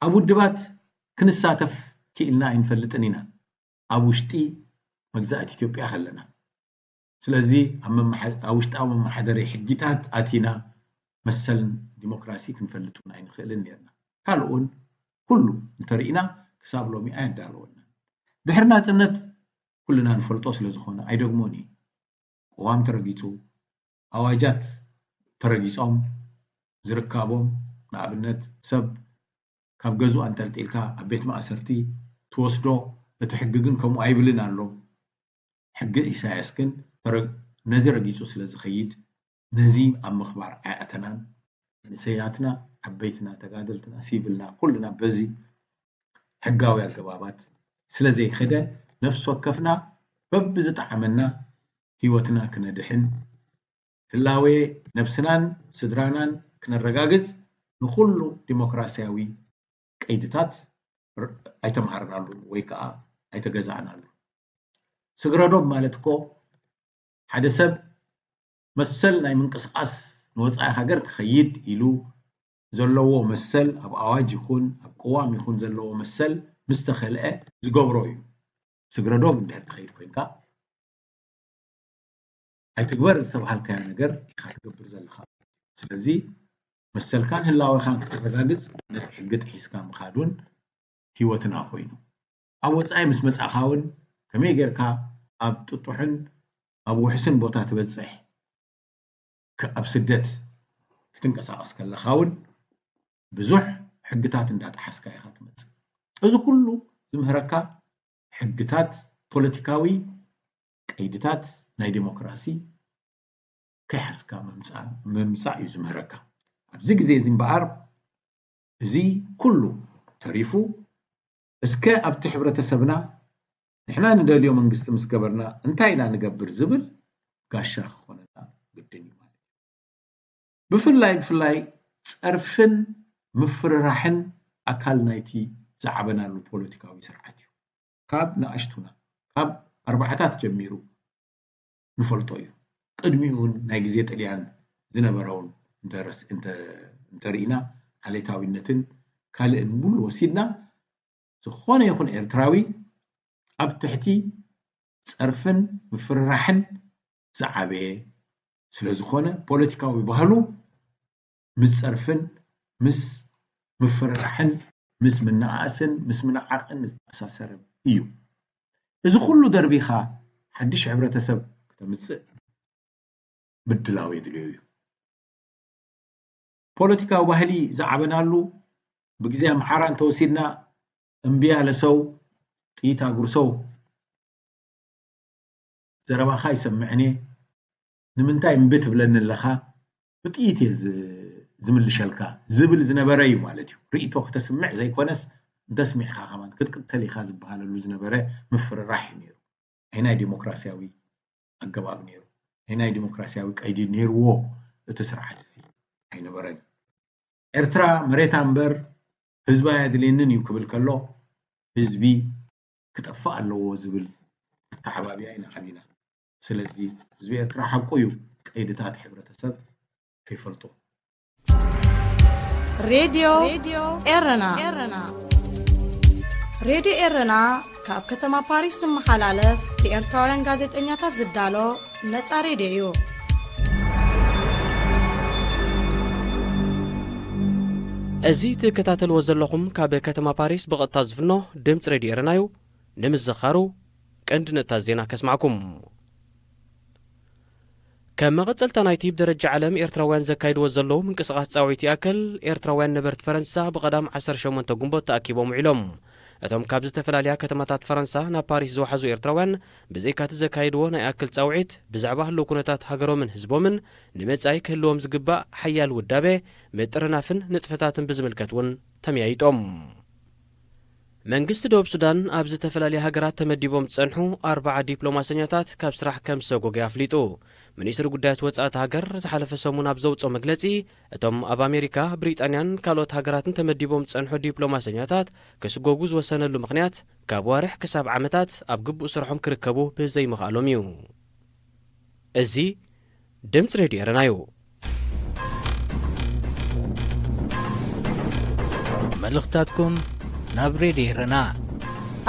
ኣብ ውድባት ክንሳተፍ ክኢልና ኣይንፈልጥን ኢና ኣብ ውሽጢ መግዛእቲ ኢትዮጵያ ከለና። ስለዚ ኣብ ውሽጣዊ መመሓደሪ ሕጊታት ኣቲና መሰልን ዲሞክራሲ ክንፈልጥ እውን ኣይንኽእልን ነርና። ካልእ እውን ኩሉ እንተርኢና ክሳብ ሎሚ ኣየዳለወናን። ድሕሪ ናጽነት ኩልና ንፈልጦ ስለ ዝኾነ ኣይደግሞን እየ። ቅዋም ተረጊጹ፣ ኣዋጃት ተረጊጾም ዝርካቦም፣ ንኣብነት ሰብ ካብ ገዝኡ ኣንጠልጢልካ ኣብ ቤት ማእሰርቲ ትወስዶ፣ እቲ ሕጊ ግን ከምኡ ኣይብልን ኣሎ። ሕጊ ኢሳያስ ግን ነዚ ረጊጹ ስለ ዝኸይድ ነዚ ኣብ ምኽባር ኣይኣተናን። መንእሰያትና፣ ዓበይትና፣ ተጋደልትና፣ ሲቪልና፣ ኩልና በዚ ሕጋዊ ኣገባባት ስለ ዘይከደ፣ ነፍሲ ወከፍና በብዝጠዓመና ህይወትና ክነድሕን፣ ህላዌ ነብስናን ስድራናን ክነረጋግጽ፣ ንኹሉ ዲሞክራሲያዊ ቀይድታት ር-፣ ኣይተምሃርናሉን ወይ ከኣ ኣይተገዛእናሉን። ስግረዶብ ማለት እኮ ሓደ ሰብ መሰል ናይ ምንቅስቓስ ንወጻኢ ሃገር ክኸይድ ኢሉ ዘለዎ መሰል ኣብ ኣዋጅ ይኹን ኣብ ቅዋም ይኹን ዘለዎ መሰል ምስ ተኸልአ ዝገብሮ እዩ። ስግረዶብ እንድሕር ትኸይድ ኮይንካ ኣይትግበር ዝተባሃልካዮ ነገር ኢኻ ትገብር ዘለኻ። ስለዚ መሰልካን ህላወኻን ከተረጋግጽ ነቲ ሕጊ ጥሒስካ ምኻድ እውን ህይወትና ኮይኑ። ኣብ ወጻኢ ምስ መጻእኻ እውን ከመይ ጌርካ ኣብ ጥጡሕን ኣብ ውሕስን ቦታ ትበጽሕ፣ ከ-፣ ኣብ ስደት ክትንቀሳቐስ ከለኻ እውን ብዙሕ ሕግታት እንዳጠሓስካ ኢኻ ትመጽእ። እዚ ኩሉ ዝምህረካ ሕግታት ፖለቲካዊ ቀይድታት ናይ ዴሞክራሲ ከይሓዝካ ምምጻእ፣ ምምጻእ እዩ ዝምህረካ። ኣብዚ ግዜ እዚ እምበኣር እዚ ኩሉ ተሪፉ እስከ ኣብቲ ሕብረተሰብና ንሕና ንደልዮ መንግስቲ ምስ ገበርና እንታይ ኢና ንገብር ዝብል ጋሻ ክኾነና ግድን እዩ ማለት እዩ። ብፍላይ፣ ብፍላይ ጸርፍን ምፍርራሕን ኣካል ናይቲ ዝዓበናሉ ፖለቲካዊ ስርዓት እዩ። ካብ ንኣሽቱና፣ ካብ ኣርባዓታት ጀሚሩ ንፈልጦ እዩ። ቅድሚኡ እውን ናይ ግዜ ጥልያን ዝነበረ እውን እንተረስ-፣ እንተ-፣ እንተርኢና ዓሌታዊነትን ካልእን ሙሉ ወሲድና ዝኾነ ይኹን ኤርትራዊ ኣብ ትሕቲ ጸርፍን ምፍርራሕን ዝዓበየ ስለ ዝኾነ ፖለቲካዊ ባህሉ ምስ ጸርፍን ምስ ምፍርራሕን ምስ ምንኣእስን ምስ ምንዓቕን ዝተኣሳሰረ እዩ። እዚ ኩሉ ደርቢኻ ሓድሽ ሕብረተሰብ ክተምጽእ ምድላው የድልዮ እዩ። ፖለቲካዊ ባህሊ ዝዓበናሉ ብግዜ ኣምሓራ እንተወሲድና እምቢ ያለ ሰው ጥይት አጉርሰው ዘረባኻ ይሰምዕን እየ፣ ንምንታይ እምቢ ትብለኒ ኣለኻ? ብጥይት እየ ዝ-፣ ዝምልሸልካ ዝብል ዝነበረ እዩ ማለት እዩ። ርእይቶ ክተስምዕ ዘይኮነስ እንተስሚዕካ ከማን ክትቅተል ኢኻ ዝበሃለሉ ዝነበረ ምፍርራሕ እዩ ነይሩ። ኣይናይ ዴሞክራሲያዊ ኣገባብ ነይሩ? ኣይናይ ዴሞክራሲያዊ ቀይዲ ነይርዎ እቲ ስርዓት እዚ? ኣይነበረን። ኤርትራ መሬታ እምበር ህዝባ ኣየድልየንን እዩ ክብል ከሎ ህዝቢ ክጠፍእ ኣለዎ ዝብል ኣተዓባብያ ኢና ዓቢና። ስለዚ ህዝቢ ኤርትራ ሓቁ እዩ ቀይድታት ሕብረተሰብ ከይፈልጦ። ሬድዮ ኤረና። ሬድዮ ኤረና ካብ ከተማ ፓሪስ ዝመሓላለፍ ብኤርትራውያን ጋዜጠኛታት ዝዳሎ ነጻ ሬድዮ እዩ። እዚ ትከታተልዎ ዘለኹም ካብ ከተማ ፓሪስ ብቐጥታ ዝፍኖ ድምፂ ሬድዮ ኤረና እዩ። ንምዝኻሩ ቀንዲ ነጥብታት ዜና ከስማዕኩም። ከም መቐጸልታ ናይቲ ብደረጃ ዓለም ኤርትራውያን ዘካይድዎ ዘለዉ ምንቅስቓስ ጻውዒት ይኣክል፣ ኤርትራውያን ነበርቲ ፈረንሳ ብቐዳም ዓሰርተ ሸሞንተ ጉንቦት ተኣኪቦም ውዒሎም። እቶም ካብ ዝተፈላለያ ከተማታት ፈረንሳ ናብ ፓሪስ ዝወሓዙ ኤርትራውያን ብዘይካቲ ዘካይድዎ ናይ ኣክል ጻውዒት ብዛዕባ ህልው ኩነታት ሃገሮምን ህዝቦምን ንመጻኢ ክህልዎም ዝግባእ ሓያል ውዳቤ፣ ምጥርናፍን ንጥፈታትን ብዝምልከት እውን ተመያይጦም። መንግስቲ ደቡብ ሱዳን ኣብ ዝተፈላለያ ሃገራት ተመዲቦም ዝጸንሑ ኣርባዓ ዲፕሎማሰኛታት ካብ ስራሕ ከም ዝሰጎገ ኣፍሊጡ። ሚኒስትሪ ጉዳያት ወጻኢ እታ ሃገር ዝሓለፈ ሰሙን ኣብ ዘውጽኦ መግለጺ፣ እቶም ኣብ ኣሜሪካ፣ ብሪጣንያን ካልኦት ሃገራትን ተመዲቦም ዝጸንሑ ዲፕሎማሰኛታት ክስጎጉ ዝወሰነሉ ምኽንያት ካብ ዋርሕ ክሳብ ዓመታት ኣብ ግቡእ ስርሖም ክርከቡ ብዘይምኽኣሎም እዩ። እዚ ድምፂ ሬድዮ ኤረና እዩ። መልእኽትታትኩም ናብ ሬድዮ ኤረና።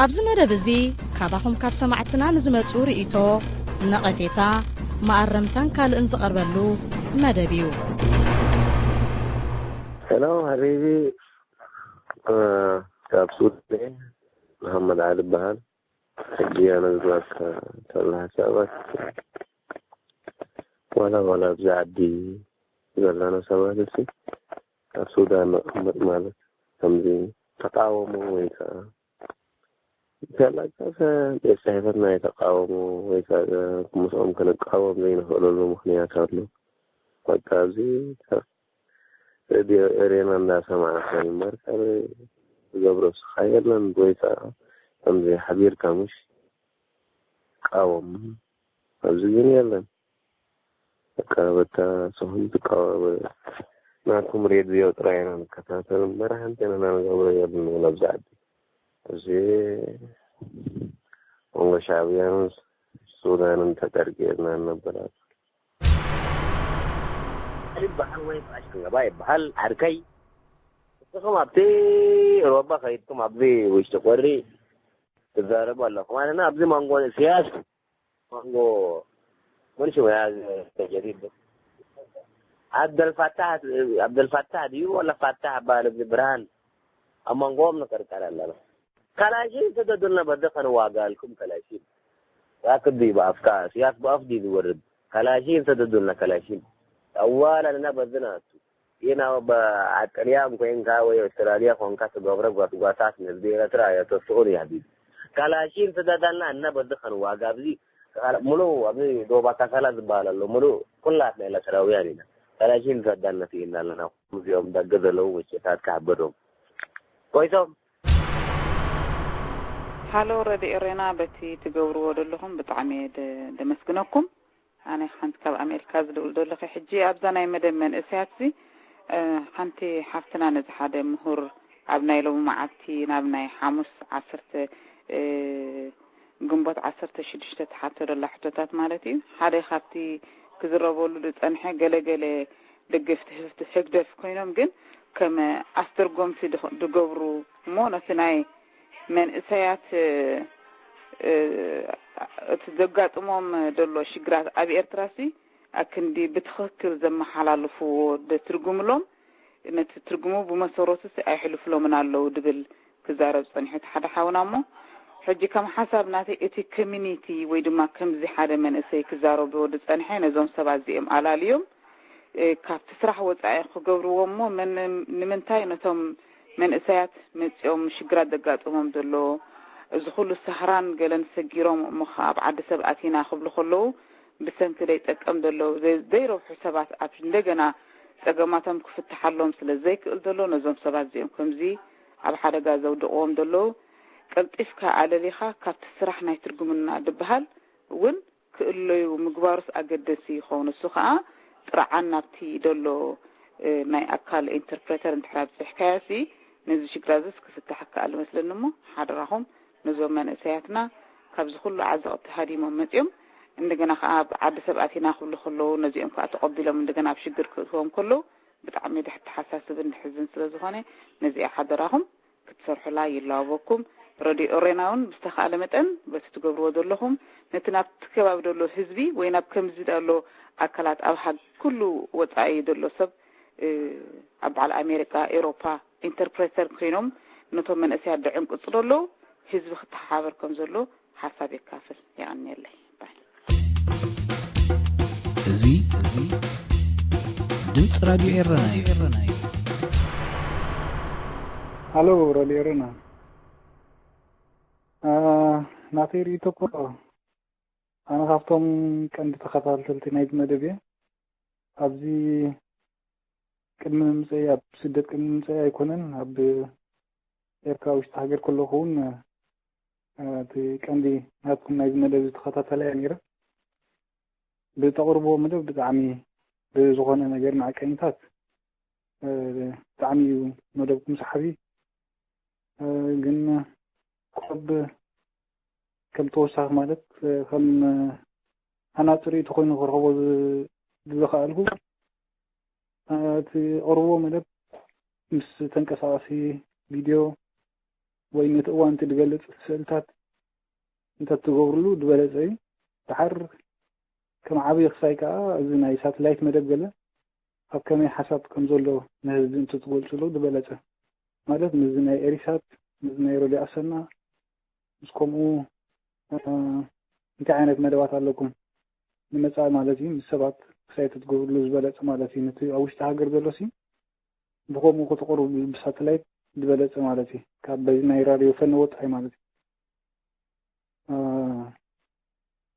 ኣብዚ መደብ እዚ ካባኹም ካብ ሰማዕትና ንዝመጹ ርእይቶ፣ ነቐፌታ፣ መኣረምታን ካልእን ዝቐርበሉ መደብ እዩ። ሄሎ ሓቢቢ፣ ካብ ሱዳን እየ። መሓመድ ዓሊ ይበሃል። ሕጂ ኣነ ዝብላካ ተላ ሓሳባት ዋላ ዋላ ኣብዚ ዓዲ ዘለና ሰባት እሲ ኣብ ሱዳን ንቕመጥ ማለት ከምዚ ተቃወሞ ወይ ከዓ ገላጋሰ ቤት ጽሕፈትና የተቃወሞ ወይ ከዓ ምስኦም ክንቃወም ዘይንኽእለሉ ምኽንያት ኣሎ። በቃ ኣብዚ ተ- ሬድዮ ኤሬና እንዳሰማዕካ እምበር፣ ካልእ ዝገብሮ ስኻ የለን። ጎይታ ከምዚ ሓቢርካ ምሽ ቃወም። ኣብዚ ግን የለን። በቃ በታ ስኹም ትቃወም። ናኩም ሬድዮ ጥራይ ኢና ንከታተል እምበር፣ ሓንቲ ኢና ንገብሮ የብልና ኣብዚ ዓዲ። እዚ መንጎ ሻዕብያን ሱዳንን ተጠርቂርና እናበላሉ። ይበሃል ወይ ኣሽንገባ ይበሃል። ዓርከይ፣ ንስኹም ኣብቲ ሮባ ከይድኩም ኣብዚ ውሽጢ ቆሪ ትዛረቡ ኣለኹም። ኣነና ኣብዚ መንጎ ስያስ መንጎ መን ሽሙ ያ ጀዲድ? ዓብደልፋታህ፣ ዓብደልፋታህ ድዩ ወላ ፋታህ ኣባል እዚ ብርሃን? ኣብ መንጎኦም ንቀርቀር ኣለና። ካላሽን ስደዱልና በዚ ከንዋጋልኩም ካላሽን። ያክዲ ብኣፍካ፣ ስያስ ብኣፍ ድዩ ዝወርድ? ካላሽን ስደዱልና ካላሽን። ኣዋላልና በዚ ናቱ። ኢና ኣጠልያን ኮንካ ወይ ኣውስትራልያ ኮንካ ትገብረ ጓትጓታት ንህዝቢ ኤረትራ ኣየተስኡን እዩ ሓቢቢ። ካላሽን ስደዳልና እና በዚ ከንዋጋ ኣብዚ ሙሉ ኣብዚ ዶባ ካሳላ ዝበሃል ኣሎ ሙሉ ኩላትና ኤርትራውያን ኢና። ካላሽን ስደዳልና ስኢና ኣለና። እዚኦም ደገ ዘለዉ ውጭታት ካሕበዶም ኮይቶም ሃሎ ረድዮ ኤሬና በቲ ትገብርዎ ዘለኹም ብጣዕሚ እየ ደ- ደመስግነኩም። ኣነ ሓንቲ ካብ ኣሜሪካ ዝድውል ዘለኹ ሕጂ ኣብዛ ናይ መደብ መንእሰያት ሲ ሓንቲ ሓፍትና ነዚ ሓደ ምሁር ኣብ ናይ ሎሚ መዓልቲ ናብ ናይ ሓሙስ ዓሰርተ ግንቦት ዓሰርተ ሽዱሽተ ተሓቶ ደላ ሕቶታት ማለት እዩ ሓደ ካብቲ ክዝረበሉ ዝፀንሐ ገለገለ ደገፍቲ ህግደፍ ኮይኖም ግን ከም ኣስተርጎምቲ ድገብሩ እሞ ነቲ ናይ መንእሰያት እቲ ዘጋጥሞም ዘሎ ሽግራት ኣብ ኤርትራ ሲ ኣክንዲ ብትኽክል ዘመሓላልፍዎ ደትርጉምሎም ነቲ ትርጉሙ ብመሰረቱ ሲ ኣይሕልፍሎምን ኣለዉ ድብል ክዛረብ ጸኒሑ እቲ ሓደ ሓውና እሞ ሕጂ ከም ሓሳብ ናተይ እቲ ኮሚኒቲ ወይ ድማ ከምዚ ሓደ መንእሰይ ክዛረብዎ ዝጸንሐ ነዞም ሰባት እዚኦም ኣላልዮም ካብቲ ስራሕ ወጻኢ ክገብርዎ እሞ ንምንታይ ነቶም መንእሰያት መጺኦም ሽግራት ዘጋጥሞም ዘሎ እዚ ኩሉ ሳህራን ገለን ሰጊሮም እሞ ኣብ ዓዲ ሰብ ኣቲና ክብሉ ከለዉ ብሰንኪ ዘይጠቀም ዘለዉ ዘይረብሑ ሰባት ኣብ እንደገና ጸገማቶም ክፍትሓሎም ስለ ዘይክእል ዘሎ ነዞም ሰባት እዚኦም ከምዚ ኣብ ሓደጋ ዘውድቕዎም ዘለዉ ቀልጢፍካ ኣለሊኻ ካብቲ ስራሕ ናይ ትርጉምና ድበሃል እውን ክእለዩ ምግባሩስ ኣገደሲ ይኸውን። እሱ ከዓ ጥርዓን ናብቲ ደሎ ናይ ኣካል ኢንተርፕሬተር እንድሕር ኣብፅሕካዮ ሲ ነዚ ሽግራ እዚስ ክፍታሕ ክከኣል መስለኒ እሞ ሓደራኹም ነዞም መንእሰያትና ካብዚ ኩሉ ዓዘቕቲ ሃዲሞም መፂኦም እንደገና ከዓ ኣብ ዓዲ ሰብ ኣቲና ክብሉ ከለዉ ነዚኦም ከዓ ተቐቢሎም እንደገና ኣብ ሽግር ክእትዎም ከለዉ ብጣዕሚ ደሕተሓሳስብን ደሕዝን ስለ ዝኾነ ነዚኣ ሓደራኹም ክትሰርሑላ ይላበወኩም። ረድዮ ኦሬና እውን ብዝተኻእለ መጠን በቲ ትገብርዎ ዘለኹም ነቲ ናብቲ ከባቢ ዘሎ ህዝቢ ወይ ናብ ከምዚ ዘሎ ኣካላት ኣብ ሃግ ኩሉ ወፃኢ ዘሎ ሰብ ኣብ በዓል ኣሜሪካ፣ ኤሮፓ ኢንተርፕሬተር ኮይኖም ነቶም መንእሰያት ደዕንቅፁ ዘለዉ ህዝቢ ክተሓባበር ከም ዘሎ ሓሳብ የካፍል። የቐንየለይ። ባይ። እዚ እዚ ድምፂ ራድዮ ኤረና እዩ። ሃሎ ራድዮ ኤረና። ናተይ ርእይቶ እኮ ኣነ ካብቶም ቀንዲ ተኸታተልቲ ናይዚ መደብ እየ። ኣብዚ ቅድሚ ምምፀይ ኣብ ስደት ቅድሚ ምምፀይ ኣይኮነን ኣብ ኤርትራ ውሽጢ ሃገር ከለኹ እውን እቲ ቀንዲ ናትኩም ናይዚ መደብ ዝተኸታተለ እየ ነይረ። ብተቕርብዎ መደብ ብጣዕሚ ብዝኾነ ነገር ንዓቀኝታት ብጣዕሚ እዩ መደብኩም ሰሓቢ። ግን ኮብ ከም ተወሳኺ ማለት ከም ሃናፂ ርእይቶ ኮይኑ ክረኽቦ ዝኸኣልኩ እቲ ቀርብዎ መደብ ምስ ተንቀሳቐሲ ቪድዮ ወይ ነቲ እዋን እቲ ዝገልፅ ስእልታት እንተትገብርሉ ዝበለፀ እዩ። ድሓር ከም ዓብዪ ክሳይ ከዓ እዚ ናይ ሳተላይት መደብ ገለ ኣብ ከመይ ሓሳብ ከም ዘሎ ንህዝቢ እንተትገልፅሉ ዝበለፀ። ማለት ምስዚ ናይ ኤሪሳት ምስዚ ናይ ሮዲ ኣሰና ምስ ከምኡ እንታይ ዓይነት መደባት ኣለኩም ንመፃኢ ማለት እዩ ምስ ሰባት ክሳይ ተትገብርሉ ዝበለፀ ማለት እዩ። ነቲ ኣብ ውሽጢ ሃገር ዘሎ ሲ ብከምኡ ከተቕርቡ ብሳተላይት ዝበለፀ ማለት እዩ። ካብ በዚ ናይ ራድዮ ፈነ ወፃኢ ማለት እዩ።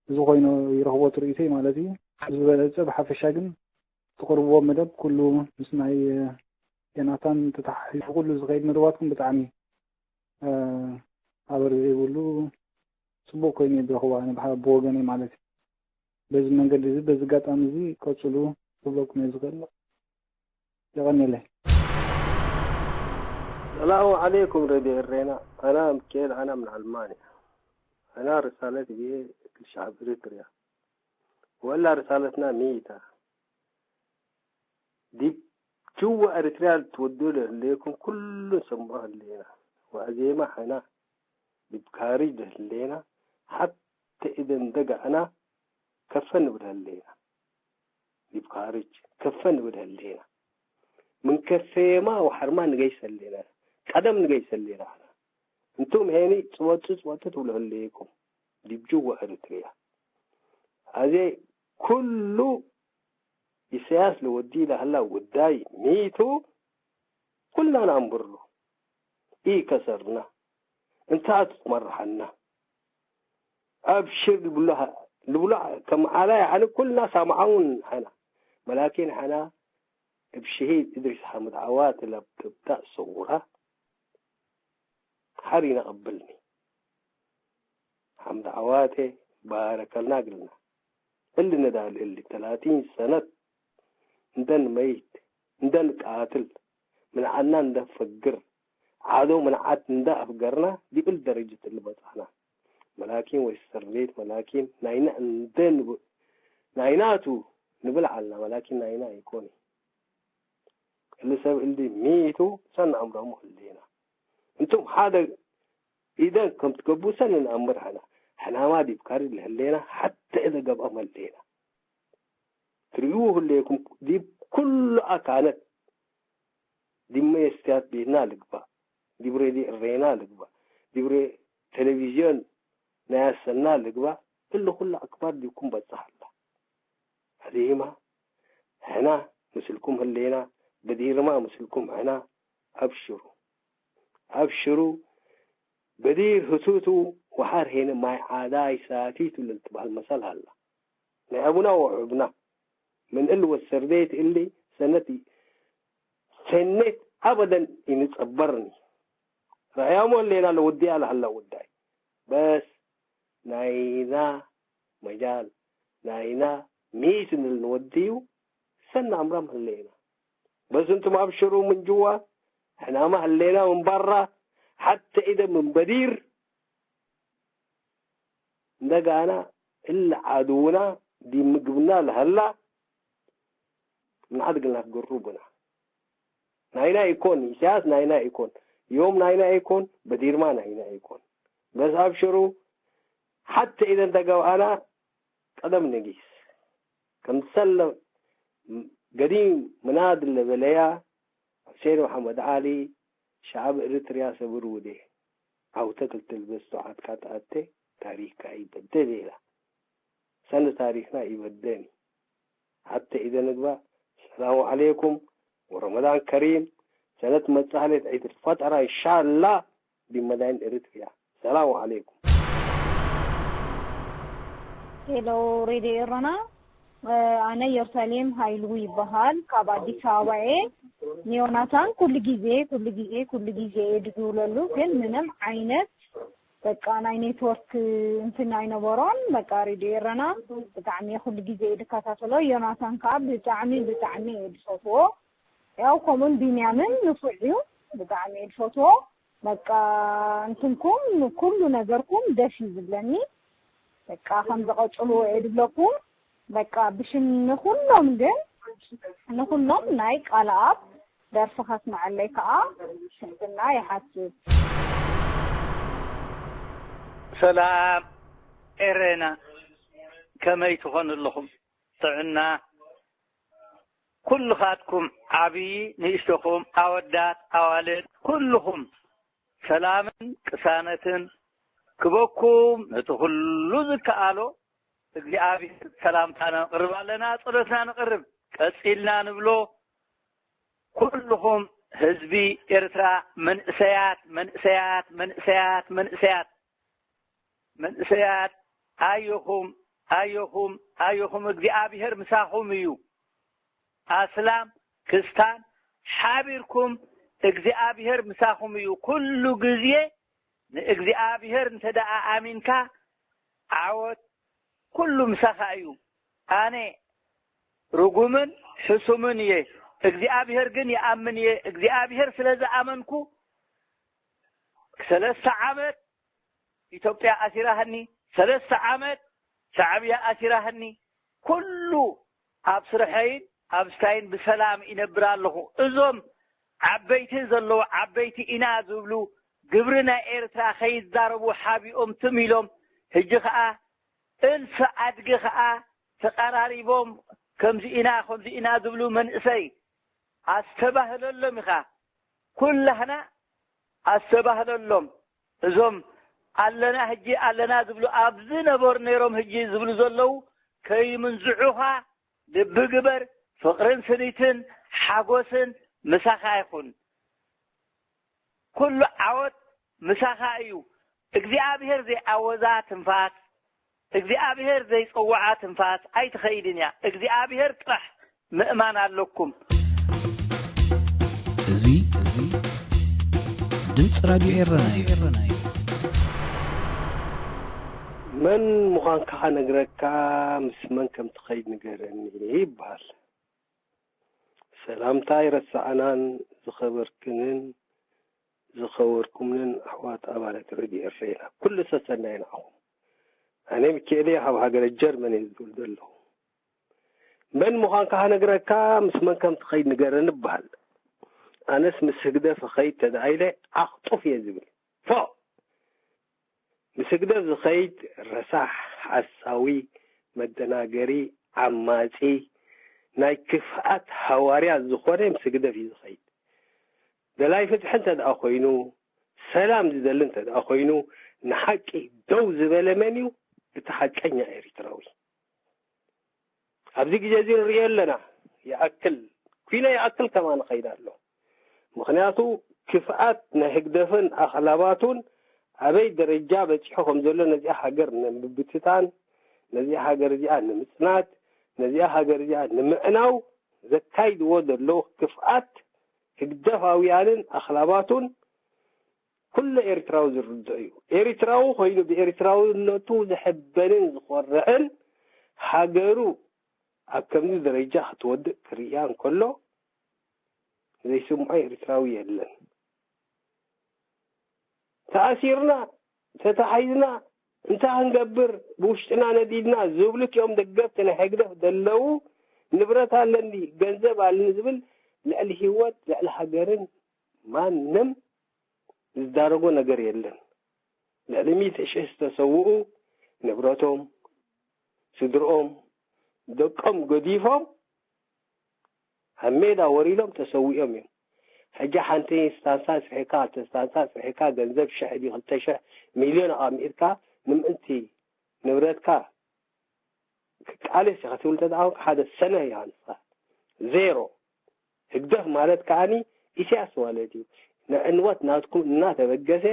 እዚ ኮይኑ ይረኽቦ ትርኢተይ ማለት እዩ። ዝበለፀ ብሓፈሻ ግን ትቕርብዎ መደብ ኩሉ ምስ ናይ ዮናታን ተተሓሒዙ ኩሉ ዝኸይድ መደባትኩም ብጣዕሚ ኣበር ዘይብሉ ጽቡቕ ኮይኑ ይብረኽዋ ብወገነይ ማለት እዩ። በዚ መንገዲ እዚ በዚ ኣጋጣሚ እዚ ቀጽሉ ክብለኩም እየ ዝኽእል። የቐንየለይ። ሰላሙ ዓለይኩም ረድዮ ኤሬና። ኣና ምኬል ኣና ምን ኣልማንያ። ኣና ርሳለት ብዬ ልሻብ ኤርትርያ ወላ ርሳለትና ሚታ ዲብ ጅዋ ኤርትርያ ልትወድኡ ለህሌኩም ኩሉ ንሰምዖ ህሌና። ወኣዜማ ሐና ዲብ ካሪጅ ለህሌና ሐተ ኢደን ደጋዕና ከፈ ንብል ህሌና። ዲብ ካሪጅ ከፈ ንብል ህሌና። ምን ከፈየማ ወሐርማ ንገይስ ህሌና። ቀደም ንገይስ ህሌና ሐና። እንቱም ሄኒ ጽወቱ ጽወቱ ትብሉ ህሌኩም ዲብ ጅዋ ኤርትርያ። ኣዜ ኩሉ ኢሳያስ ለወዲ ለሀላ ጉዳይ ሚቱ ኩልና ንኣንብርሉ። ኢ ከሰርና እንታ ትመርሓና ኣብሽር ልብሎ ልብሎ ከም ዓላ ያዕኒ ኩልና ሳምዓውን ሓና መላኪን ሓና እብ ሸሂድ እድሪስ ሓምድ ዓዋት ለብትብታእ ሰውራ ሓር ይነቐብልኒ። ሓምድ ዓዋቴ ባረከልና ግልና። እሊ ነዳል እሊ ተላቲን ሰነት እንደን መይት እንደን ቃትል ምንዓና እንደፈግር ዓዶ ምንዓት እንዳ ኣፍገርና ዲብል ደረጀት እሊ በጻሕና። መላኪን ወይ ሰርቤት መላኪን ናይና እንደን ናይናቱ ንብል ዓልና መላኪን ናይና ኣይኮን። እሊ ሰብ እሊ ሚቱ ሰን ኣምረሙ ህሊና እንቱም ሓደ ኢደን ከም ትገብሩ ሰን ንኣምር ሓና ሕናማ ዲብ ካሪ ለህሌና ሓተ ኢደ ገብኣ መሌና ትርእዩ ህሌኩም ዲብ ኩሉ ኣካነት ዲብ መየስትያት ቤትና ልግባእ ዲብ ሬድዮ እሬና ልግባእ ዲብ ሬ- ቴሌቪዝዮን ናይ ኣሰና ልግባእ እሊ ኩሉ ኣክባር ዲብኩም በጽሕ ኣላ። ሕዚማ ሕና ምስልኩም ህሌና በዲርማ ምስልኩም ሕና ኣብሽሩ ኣብሽሩ በዲር ህቱቱ ወሓር ሄነ ማይ ዓዳይ ሳቲቱ ለልትበሃል መሰል ሃላ ናይ ኣቡና ወሑብና ምን እል ወሰርደየት እሊ ሰነት ሰኔት ኣበደን ይንጸበርኒ ረኣያሞ ህሌና ለወዲያ ለሃላ ወዳይ በስ ናይና መጃል ናይና ሚት ንል ንወድዩ ሰና ኣምራም ህሌና በስ እንቱም ኣብሽሩ ምን ጅዋ ሕናማ ህሌና ምን ባራ ሓተ ኢደ ምን በዲር እንደጋና እለ ዓድውና ዲምግብና ለሀላ ንዓድግልና ክገሩ ብና ናይና ይኮን ኢሳያስ ናይና ይኮን ዮም ናይና ይኮን በዲርማ ናይና ይኮን በስ ኣብሽሩ ሓተ ኢደን ተገብኣና ቀደም ንጊስ ከምሰለ ገዲም ምናድ ለበለያ ሁሴን መሐመድ ዓሊ ሸዓብ ኤርትርያ ሰብር ውዴ ዓውተ ክልተ ልበስቶ ዓድካ ተኣተ ታሪክካ ይበደል ኢላ ሰነ ታሪክና ይበደኒ ሓተ ኢደ ንግባ ሰላሙ ዓለይኩም ወረመዳን ከሪም ሰነት መጻህለት ዒድ ፈጠራ ኢንሻላ ዲመዳይን ኤርትርያ ሰላሙ ዓለይኩም ሄሎ ሬድዮ ኤረና ኣነ ኢየሩሳሌም ሃይሉ ይበሃል ካብ ኣዲስ ኣበባ እየ ንዮናታን ኩሉ ግዜ ኩሉ ግዜ ኩሉ ግዜ እየ ድድውለሉ ግን ምንም ዓይነት በቃ ናይ ኔትወርክ እንትን ኣይነበሮን በቃ ሬድዮ ኤረና ብጣዕሚ እየ ኩሉ ግዜ እየ ድከታተሎ ዮናታን ከዓ ብጣዕሚ ብጣዕሚ እየ ድፈትዎ ያው ከምኡን ቢንያምን ንፉዕ እዩ ብጣዕሚ እየ ድፈትዎ በቃ እንትንኩም ኩሉ ነገርኩም ደስ እዩ ዝብለኒ በቃ ከም ዝቐጽልዎ እየ ድብለኩም በቃ ብሽም ንኩሎም ግን ንኩሎም ናይ ቃልኣብ ደርፊ ከስምዐለይ ከዓ ትሕትና ይሓትት። ሰላም ኤሬና ከመይ ትኾኑ ኣለኹም ጥዕና ኩልኻትኩም ዓብዪ ንእሽቶኹም ኣወዳት ኣዋልድ ኩልኹም ሰላምን ቅሳነትን ክበኩም ነቲ ኩሉ ዝከኣሎ እግዚኣብሔር ሰላምታ ነቕርብ ኣለና ጸሎትና ነቕርብ ቀጺልና ንብሎ ኩልኹም ህዝቢ ኤርትራ መንእሰያት መንእሰያት መንእሰያት መንእሰያት መንእሰያት ኣዮኹም ኣዮኹም ኣዮኹም እግዚኣብሔር ምሳኹም እዩ ኣስላም ክስታን ሓቢርኩም፣ እግዚኣብሔር ምሳኹም እዩ። ኩሉ ግዜ ንእግዚኣብሔር እንተ ደኣ ኣሚንካ፣ ዓወት ኩሉ ምሳኻ እዩ። ኣነ ርጉምን ሕሱምን እየ፣ እግዚኣብሔር ግን ይኣምን እየ። እግዚኣብሔር ስለ ዝኣመንኩ፣ ሰለስተ ዓመት ኢትዮጵያ ኣሲራህኒ፣ ሰለስተ ዓመት ሻዕብያ ኣሲራህኒ፣ ኩሉ ኣብ ስርሐይን ኣብ ስታይን ብሰላም ይነብር ኣለኹ። እዞም ዓበይቲ ዘለዉ፣ ዓበይቲ ኢና ዝብሉ፣ ግብሪ ናይ ኤርትራ ከይዛረቡ ሓቢኦም ትም ኢሎም፣ ሕጂ ኸኣ እልፊ ኣድጊ ኸኣ ተቐራሪቦም፣ ከምዚ ኢና፣ ከምዚ ኢና ዝብሉ መንእሰይ ኣስተባህለሎም ኢኻ። ኩላህና ኣስተባህለሎም። እዞም ኣለና ሕጂ ኣለና ዝብሉ፣ ኣብዚ ነበሩ ነይሮም ሕጂ ዝብሉ ዘለዉ ከይምንዝዑኻ ልቢ ግበር። ፍቕርን ስኒትን ሓጎስን ምሳኻ ይኹን። ኩሉ ዓወት ምሳኻ እዩ። እግዚኣብሔር ዘይኣወዛ ትንፋስ፣ እግዚኣብሔር ዘይጸውዓ ትንፋስ ኣይትኸይድን እያ። እግዚኣብሔር ጥራሕ ምእማን ኣለኩም። እዚ፣ እዚ ድምፂ ራድዮ ኤረና እዩ። መን ምዃንካ ከነግረካ፣ ምስ መን ከም ትኸይድ ንገረኒ ይበሃል። ሰላምታ ኣይረሳዕናን፣ ዝኸበርክንን ዝኸበርኩምንን ኣሕዋት ኣባላት ሬድዮ ኤረና፣ ኩሉ ሰሰናይ ንዓኹም። ኣነ ሚካኤል እየ፣ ካብ ሃገረ ጀርመን እየ ዝብል ዘለኹ። መን ምዃንካ ከነግረካ፣ ምስ መን ከም ትኸይድ ንገረኒ ይበሃል። ኣነስ ምስ ህግደፍ እኸይድ ተደኣ ኢለ ዓኽ ጡፍ እየ ዝብል። ፎእ! ምስ ህግደፍ ዝኸይድ ረሳሕ፣ ሓሳዊ፣ መደናገሪ፣ ዓማጺ፣ ናይ ክፍኣት ሃዋርያ ዝኾነ ምስ ህግደፍ እዩ ዝኸይድ። ደላይ ፍትሒ እንተ ደኣ ኮይኑ፣ ሰላም ዝደሊ እንተ ደኣ ኮይኑ፣ ንሓቂ ደው ዝበለ መን እዩ? እቲ ሓቀኛ ኤርትራዊ። ኣብዚ ግዜ እዚ ንርእዮ ኣለና። ይኣክል፣ ኲነ ይኣክል ከማን ይኸይድ ኣሎ። ምኽንያቱ ክፍኣት ናይ ህግደፍን ኣኽላባቱን ኣበይ ደረጃ በጺሑ ከም ዘሎ ነዚኣ ሃገር ንምብትታን፣ ነዚኣ ሃገር እዚኣ ንምጽናት፣ ነዚኣ ሃገር እዚኣ ንምዕናው ዘካይድዎ ዘለዉ ክፍኣት ህግደፋውያንን ኣኽላባቱን ኩሉ ኤርትራዊ ዝርድኦ እዩ። ኤርትራዊ ኮይኑ ብኤርትራውነቱ ዝሕበንን ዝኾርዕን ሃገሩ ኣብ ከምዚ ደረጃ ክትወድቅ ክርእያ እንከሎ ዘይስምዖ ኤርትራዊ የለን። ተኣሲርና፣ ተታሒዝና፣ እንታይ ክንገብር፣ ብውሽጥና ነዲድና ዝብሉ እቲኦም ደገፍቲ ናይ ህግደፍ ዘለዉ፣ ንብረት ኣለኒ፣ ገንዘብ ኣለኒ ዝብል ልዕሊ ህይወት፣ ልዕሊ ሃገርን ማንም ዝዳረጎ ነገር የለን። ልዕሊ ሚእቲ ሽሕ ዝተሰውኡ ንብረቶም፣ ስድርኦም፣ ደቆም ገዲፎም ኣብ ሜዳ ወሪዶም ተሰዊኦም እዮም። ሕጂ ሓንቲ ስታንሳ ስሒካ፣ ክልተ ስታንሳ ስሒካ፣ ገንዘብ ሽሕ ድዩ ክልተ ሽሕ ሚልዮን ኣቐሚጥካ ንምእንቲ ንብረትካ ክቃለስ ኢኻ ትብል እንተ ደኣ ሓደ ሰነ ኢኻ ንስኻ። ዜሮ። ህግደፍ ማለት ከኣኒ ኢሳያስ ማለት እዩ። ንዕንወት ናትኩም እናተበገሰ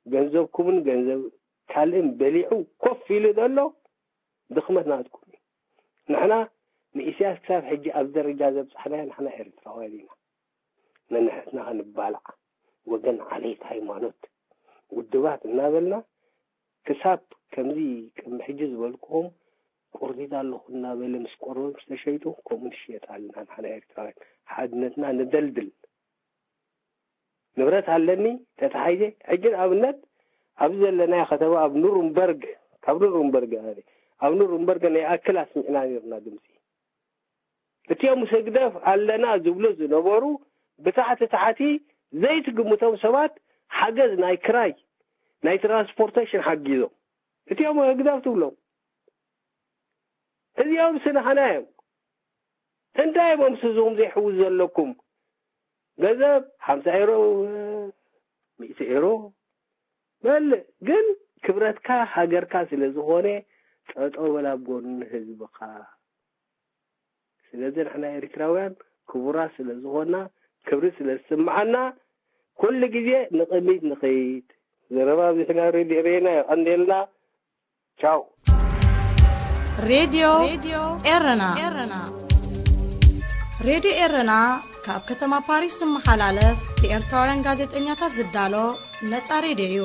ገንዘብኩምን ገንዘብ ካልእን በሊዑ ኮፍ ኢሉ ዘሎ ድኽመት ናትኩም እዩ። ንሕና ንኢሳያስ ክሳብ ሕጂ ኣብዚ ደረጃ ዘብጻሕናዮ ንሕና ኤርትራውያን ኢና። ነንሕትና ክንባላዕ፣ ወገን፣ ዓሌት፣ ሃይማኖት፣ ውድባት እናበልና ክሳብ ከምዚ ቅድሚ ሕጂ ዝበልኩኹም ቁርዲድ ኣለኹ እናበለ ምስ ቆርበ ምስ ተሸይጡ ከምኡ ንሽየጥ ኣለና። ንሕና ኤርትራውያን ሓድነትና ንደልድል። ንብረት ኣለኒ ተታሒዘ። ሕጂ ንኣብነት ኣብዚ ዘለናዮ ከተማ ኣብ ኑሩምበርግ፣ ካብ ኑሩምበርግ እየ፣ ኣብ ኑሩምበርግ ናይ ኣክል ኣስሚዕና ነርና ድምፂ። እቲኦም ምስ ህግደፍ ኣለና ዝብሉ ዝነበሩ ብታሕቲ ታሕቲ ዘይትግምቶም ሰባት ሓገዝ ናይ ክራይ ናይ ትራንስፖርቴሽን ሓጊዞም። እቲኦም ህግደፍ ትብሎም እዚኦም ስንሓና እዮም። እንታይ እዮም ምስ ህዝቦም ዘይሕውስ ዘለኩም? ገንዘብ ሓምሳ ኤሮ፣ ሚእቲ ኤሮ በል፣ ግን ክብረትካ ሃገርካ ስለ ዝኾነ ጠጠው በል ኣብ ጎኒ ህዝብኻ። ስለዚ ንሕና ኤርትራውያን ክቡራት ስለ ዝኾንና፣ ክብሪ ስለ ዝስምዓና፣ ኩሉ ግዜ ንቕድሚት ንኸይድ። ዘረባ ኣብዚሕና ሬድዮ ሬና የቐንዴልና። ቻው። ሬድዮ ኤረና። ሬድዮ ኤረና ካብ ከተማ ፓሪስ ዝመሓላለፍ ብኤርትራውያን ጋዜጠኛታት ዝዳሎ ነጻ ሬድዮ እዩ።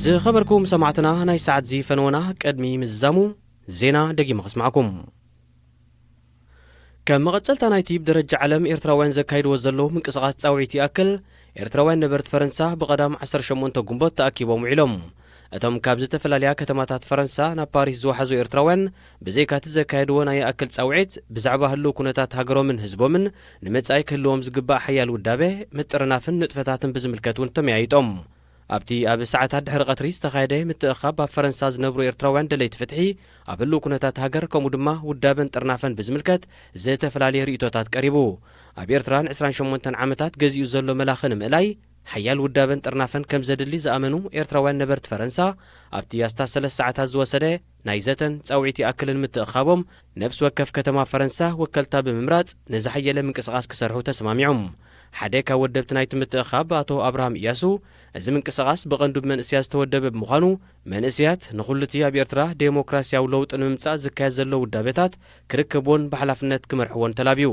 ዝኸበርኩም ሰማዕትና፣ ናይ ሰዓት እዚ ፈነወና ቅድሚ ምዝዛሙ ዜና ደጊመ ከስማዕኩም። ከም መቐጸልታ ናይቲ ብደረጃ ዓለም ኤርትራውያን ዘካይድዎ ዘለዉ ምንቅስቓስ ጻውዒት ይኣክል፣ ኤርትራውያን ነበርቲ ፈረንሳ ብቐዳም ዓሰርተ ሸሞንተ ጉንቦት ተኣኪቦም ውዒሎም። እቶም ካብ ዝተፈላለያ ከተማታት ፈረንሳ ናብ ፓሪስ ዝወሓዙ ኤርትራውያን ብዘይካቲ ዘካየድዎ ናይ ይኣክል ጻውዒት፣ ብዛዕባ ህልው ኩነታት ሃገሮምን ህዝቦምን ንመጻኢ ክህልዎም ዝግባእ ሓያል ውዳበ፣ ምጥርናፍን ንጥፈታትን ብዝምልከት እውን ተመያይጦም። ኣብቲ ኣብ ሰዓታት ድሕሪ ቀትሪ ዝተኻየደ ምትእኻብ፣ ኣብ ፈረንሳ ዝነብሩ ኤርትራውያን ደለይቲ ፍትሒ፣ ኣብ ህልው ኩነታት ሃገር፣ ከምኡ ድማ ውዳበን ጥርናፈን ብዝምልከት ዝተፈላለየ ርእይቶታት ቀሪቡ። ኣብ ኤርትራ ንዕስራን ሸሞንተን ዓመታት ገዚኡ ዘሎ መላኺ ንምእላይ፣ ሓያል ውዳበን ጥርናፈን ከም ዘድሊ ዝኣመኑ ኤርትራውያን ነበርቲ ፈረንሳ፣ ኣብቲ ኣስታት ሰለስተ ሰዓታት ዝወሰደ ናይ ዘተን ጻውዒት ይኣክልን ምትእኻቦም፣ ነፍሲ ወከፍ ከተማ ፈረንሳ ወከልታ ብምምራጽ ንዝሓየለ ምንቅስቓስ ክሰርሑ ተሰማሚዖም። ሓደ ካብ ወደብቲ ናይቲ ምትእኻብ ኣቶ ኣብርሃም እያሱ፣ እዚ ምንቅስቓስ ብቐንዱ ብመንእስያት ዝተወደበ ብምዃኑ፣ መንእስያት ንኹሉ እቲ ኣብ ኤርትራ ዴሞክራስያዊ ለውጢ ንምምጻእ ዝካየድ ዘሎ ውዳበታት ክርከብዎን ብሓላፍነት ክመርሕዎን ተላብዩ።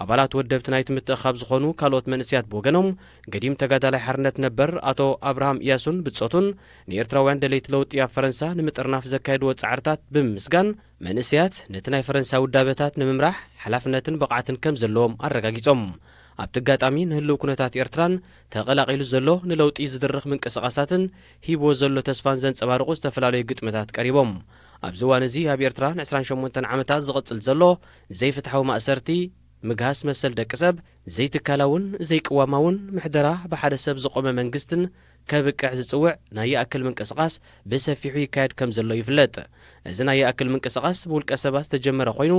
ኣባላት ወደብቲ ናይቲ ምትእኻብ ዝኾኑ ካልኦት መንእስያት ብወገኖም፣ ገዲም ተጋዳላይ ሓርነት ነበር ኣቶ ኣብርሃም እያሱን ብጾቱን፣ ንኤርትራውያን ደለይቲ ለውጢ ኣብ ፈረንሳ ንምጥርናፍ ዘካየድዎ ጻዕርታት ብምምስጋን፣ መንእስያት ነቲ ናይ ፈረንሳ ውዳበታት ንምምራሕ ሓላፍነትን ብቕዓትን ከም ዘለዎም ኣረጋጊጾም። ኣብቲ ኣጋጣሚ፣ ንህልው ኩነታት ኤርትራን ተቐላቒሉ ዘሎ ንለውጢ ዝድርኽ ምንቅስቓሳትን ሂብዎ ዘሎ ተስፋን ዘንጸባርቑ ዝተፈላለዩ ግጥምታት ቀሪቦም። ኣብዚ እዋን እዚ ኣብ ኤርትራ ንዕስራን ሸሞንተን ዓመታት ዝቕጽል ዘሎ ዘይፍትሓዊ ማእሰርቲ፣ ምግሃስ መሰል ደቂ ሰብ፣ ዘይትካላውን ዘይቅዋማውን ምሕደራ ብሓደ ሰብ ዝቖመ መንግስትን ከብቅዕ ዝጽውዕ ናይ ይኣክል ምንቅስቓስ ብሰፊሑ ይካየድ ከም ዘሎ ይፍለጥ። እዚ ናይ ይኣክል ምንቅስቓስ ብውልቀ ሰባት ዝተጀመረ ኮይኑ፣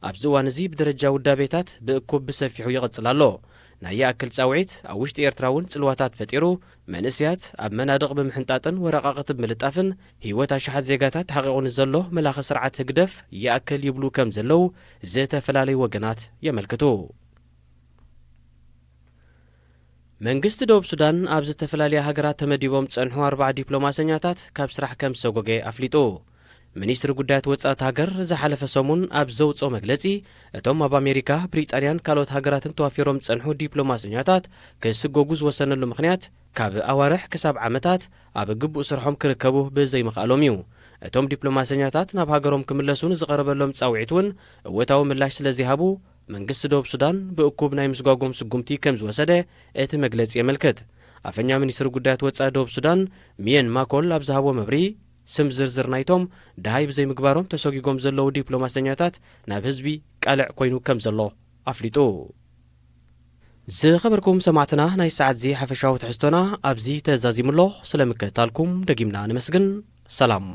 ኣብዚ እዋን እዚ ብደረጃ ውዳቤታት ብእኩብ ብሰፊሑ ይቕጽል ኣሎ። ናይ ይኣክል ጻውዒት ኣብ ውሽጢ ኤርትራ እውን ጽልዋታት ፈጢሩ፣ መንእስያት ኣብ መናድቕ ብምሕንጣጥን ወረቓቕቲ ብምልጣፍን ህይወት ኣሽሓት ዜጋታት ሓቒቑ ንዘሎ መላኺ ስርዓት ህግደፍ ይኣክል ይብሉ ከም ዘለዉ ዝተፈላለዩ ወገናት የመልክቱ። መንግስቲ ደቡብ ሱዳን ኣብ ዝተፈላለያ ሃገራት ተመዲቦም ዝጸንሑ ኣርባዓ ዲፕሎማሰኛታት ካብ ስራሕ ከም ዝሰጎገ ኣፍሊጡ። ሚኒስትሪ ጉዳያት ወጻኢ እታ ሃገር ዝሓለፈ ሰሙን ኣብ ዘውጽኦ መግለጺ፣ እቶም ኣብ ኣሜሪካ፣ ብሪጣንያን ካልኦት ሃገራትን ተዋፊሮም ዝጸንሑ ዲፕሎማሰኛታት ክስጎጉ ዝወሰነሉ ምኽንያት፣ ካብ ኣዋርሕ ክሳብ ዓመታት ኣብ ግቡእ ስርሖም ክርከቡ ብዘይምኽኣሎም እዩ። እቶም ዲፕሎማሰኛታት ናብ ሃገሮም ክምለሱ ንዝቐረበሎም ጻውዒት እውን እወታዊ ምላሽ ስለ ዘይሃቡ፣ መንግስቲ ደቡብ ሱዳን ብእኩብ ናይ ምስጓጎም ስጉምቲ ከም ዝወሰደ እቲ መግለጺ የመልክት። ኣፈኛ ሚኒስትሪ ጉዳያት ወጻኢ ደቡብ ሱዳን፣ ሚየን ማኮል፣ ኣብ ዝሃቦ መብርሂ፣ ስም ዝርዝር ናይቶም ደሃይ ብዘይምግባሮም ተሰጒጎም ዘለዉ ዲፕሎማሰኛታት ናብ ህዝቢ ቃልዕ ኮይኑ ከም ዘሎ ኣፍሊጡ። ዝኸበርኩም ሰማዕትና፣ ናይ ሰዓት እዚ ሓፈሻዊ ትሕዝቶና ኣብዚ ተዛዚሙ ኣሎ። ስለ ምክትታልኩም ደጊምና ነመስግን። ሰላም።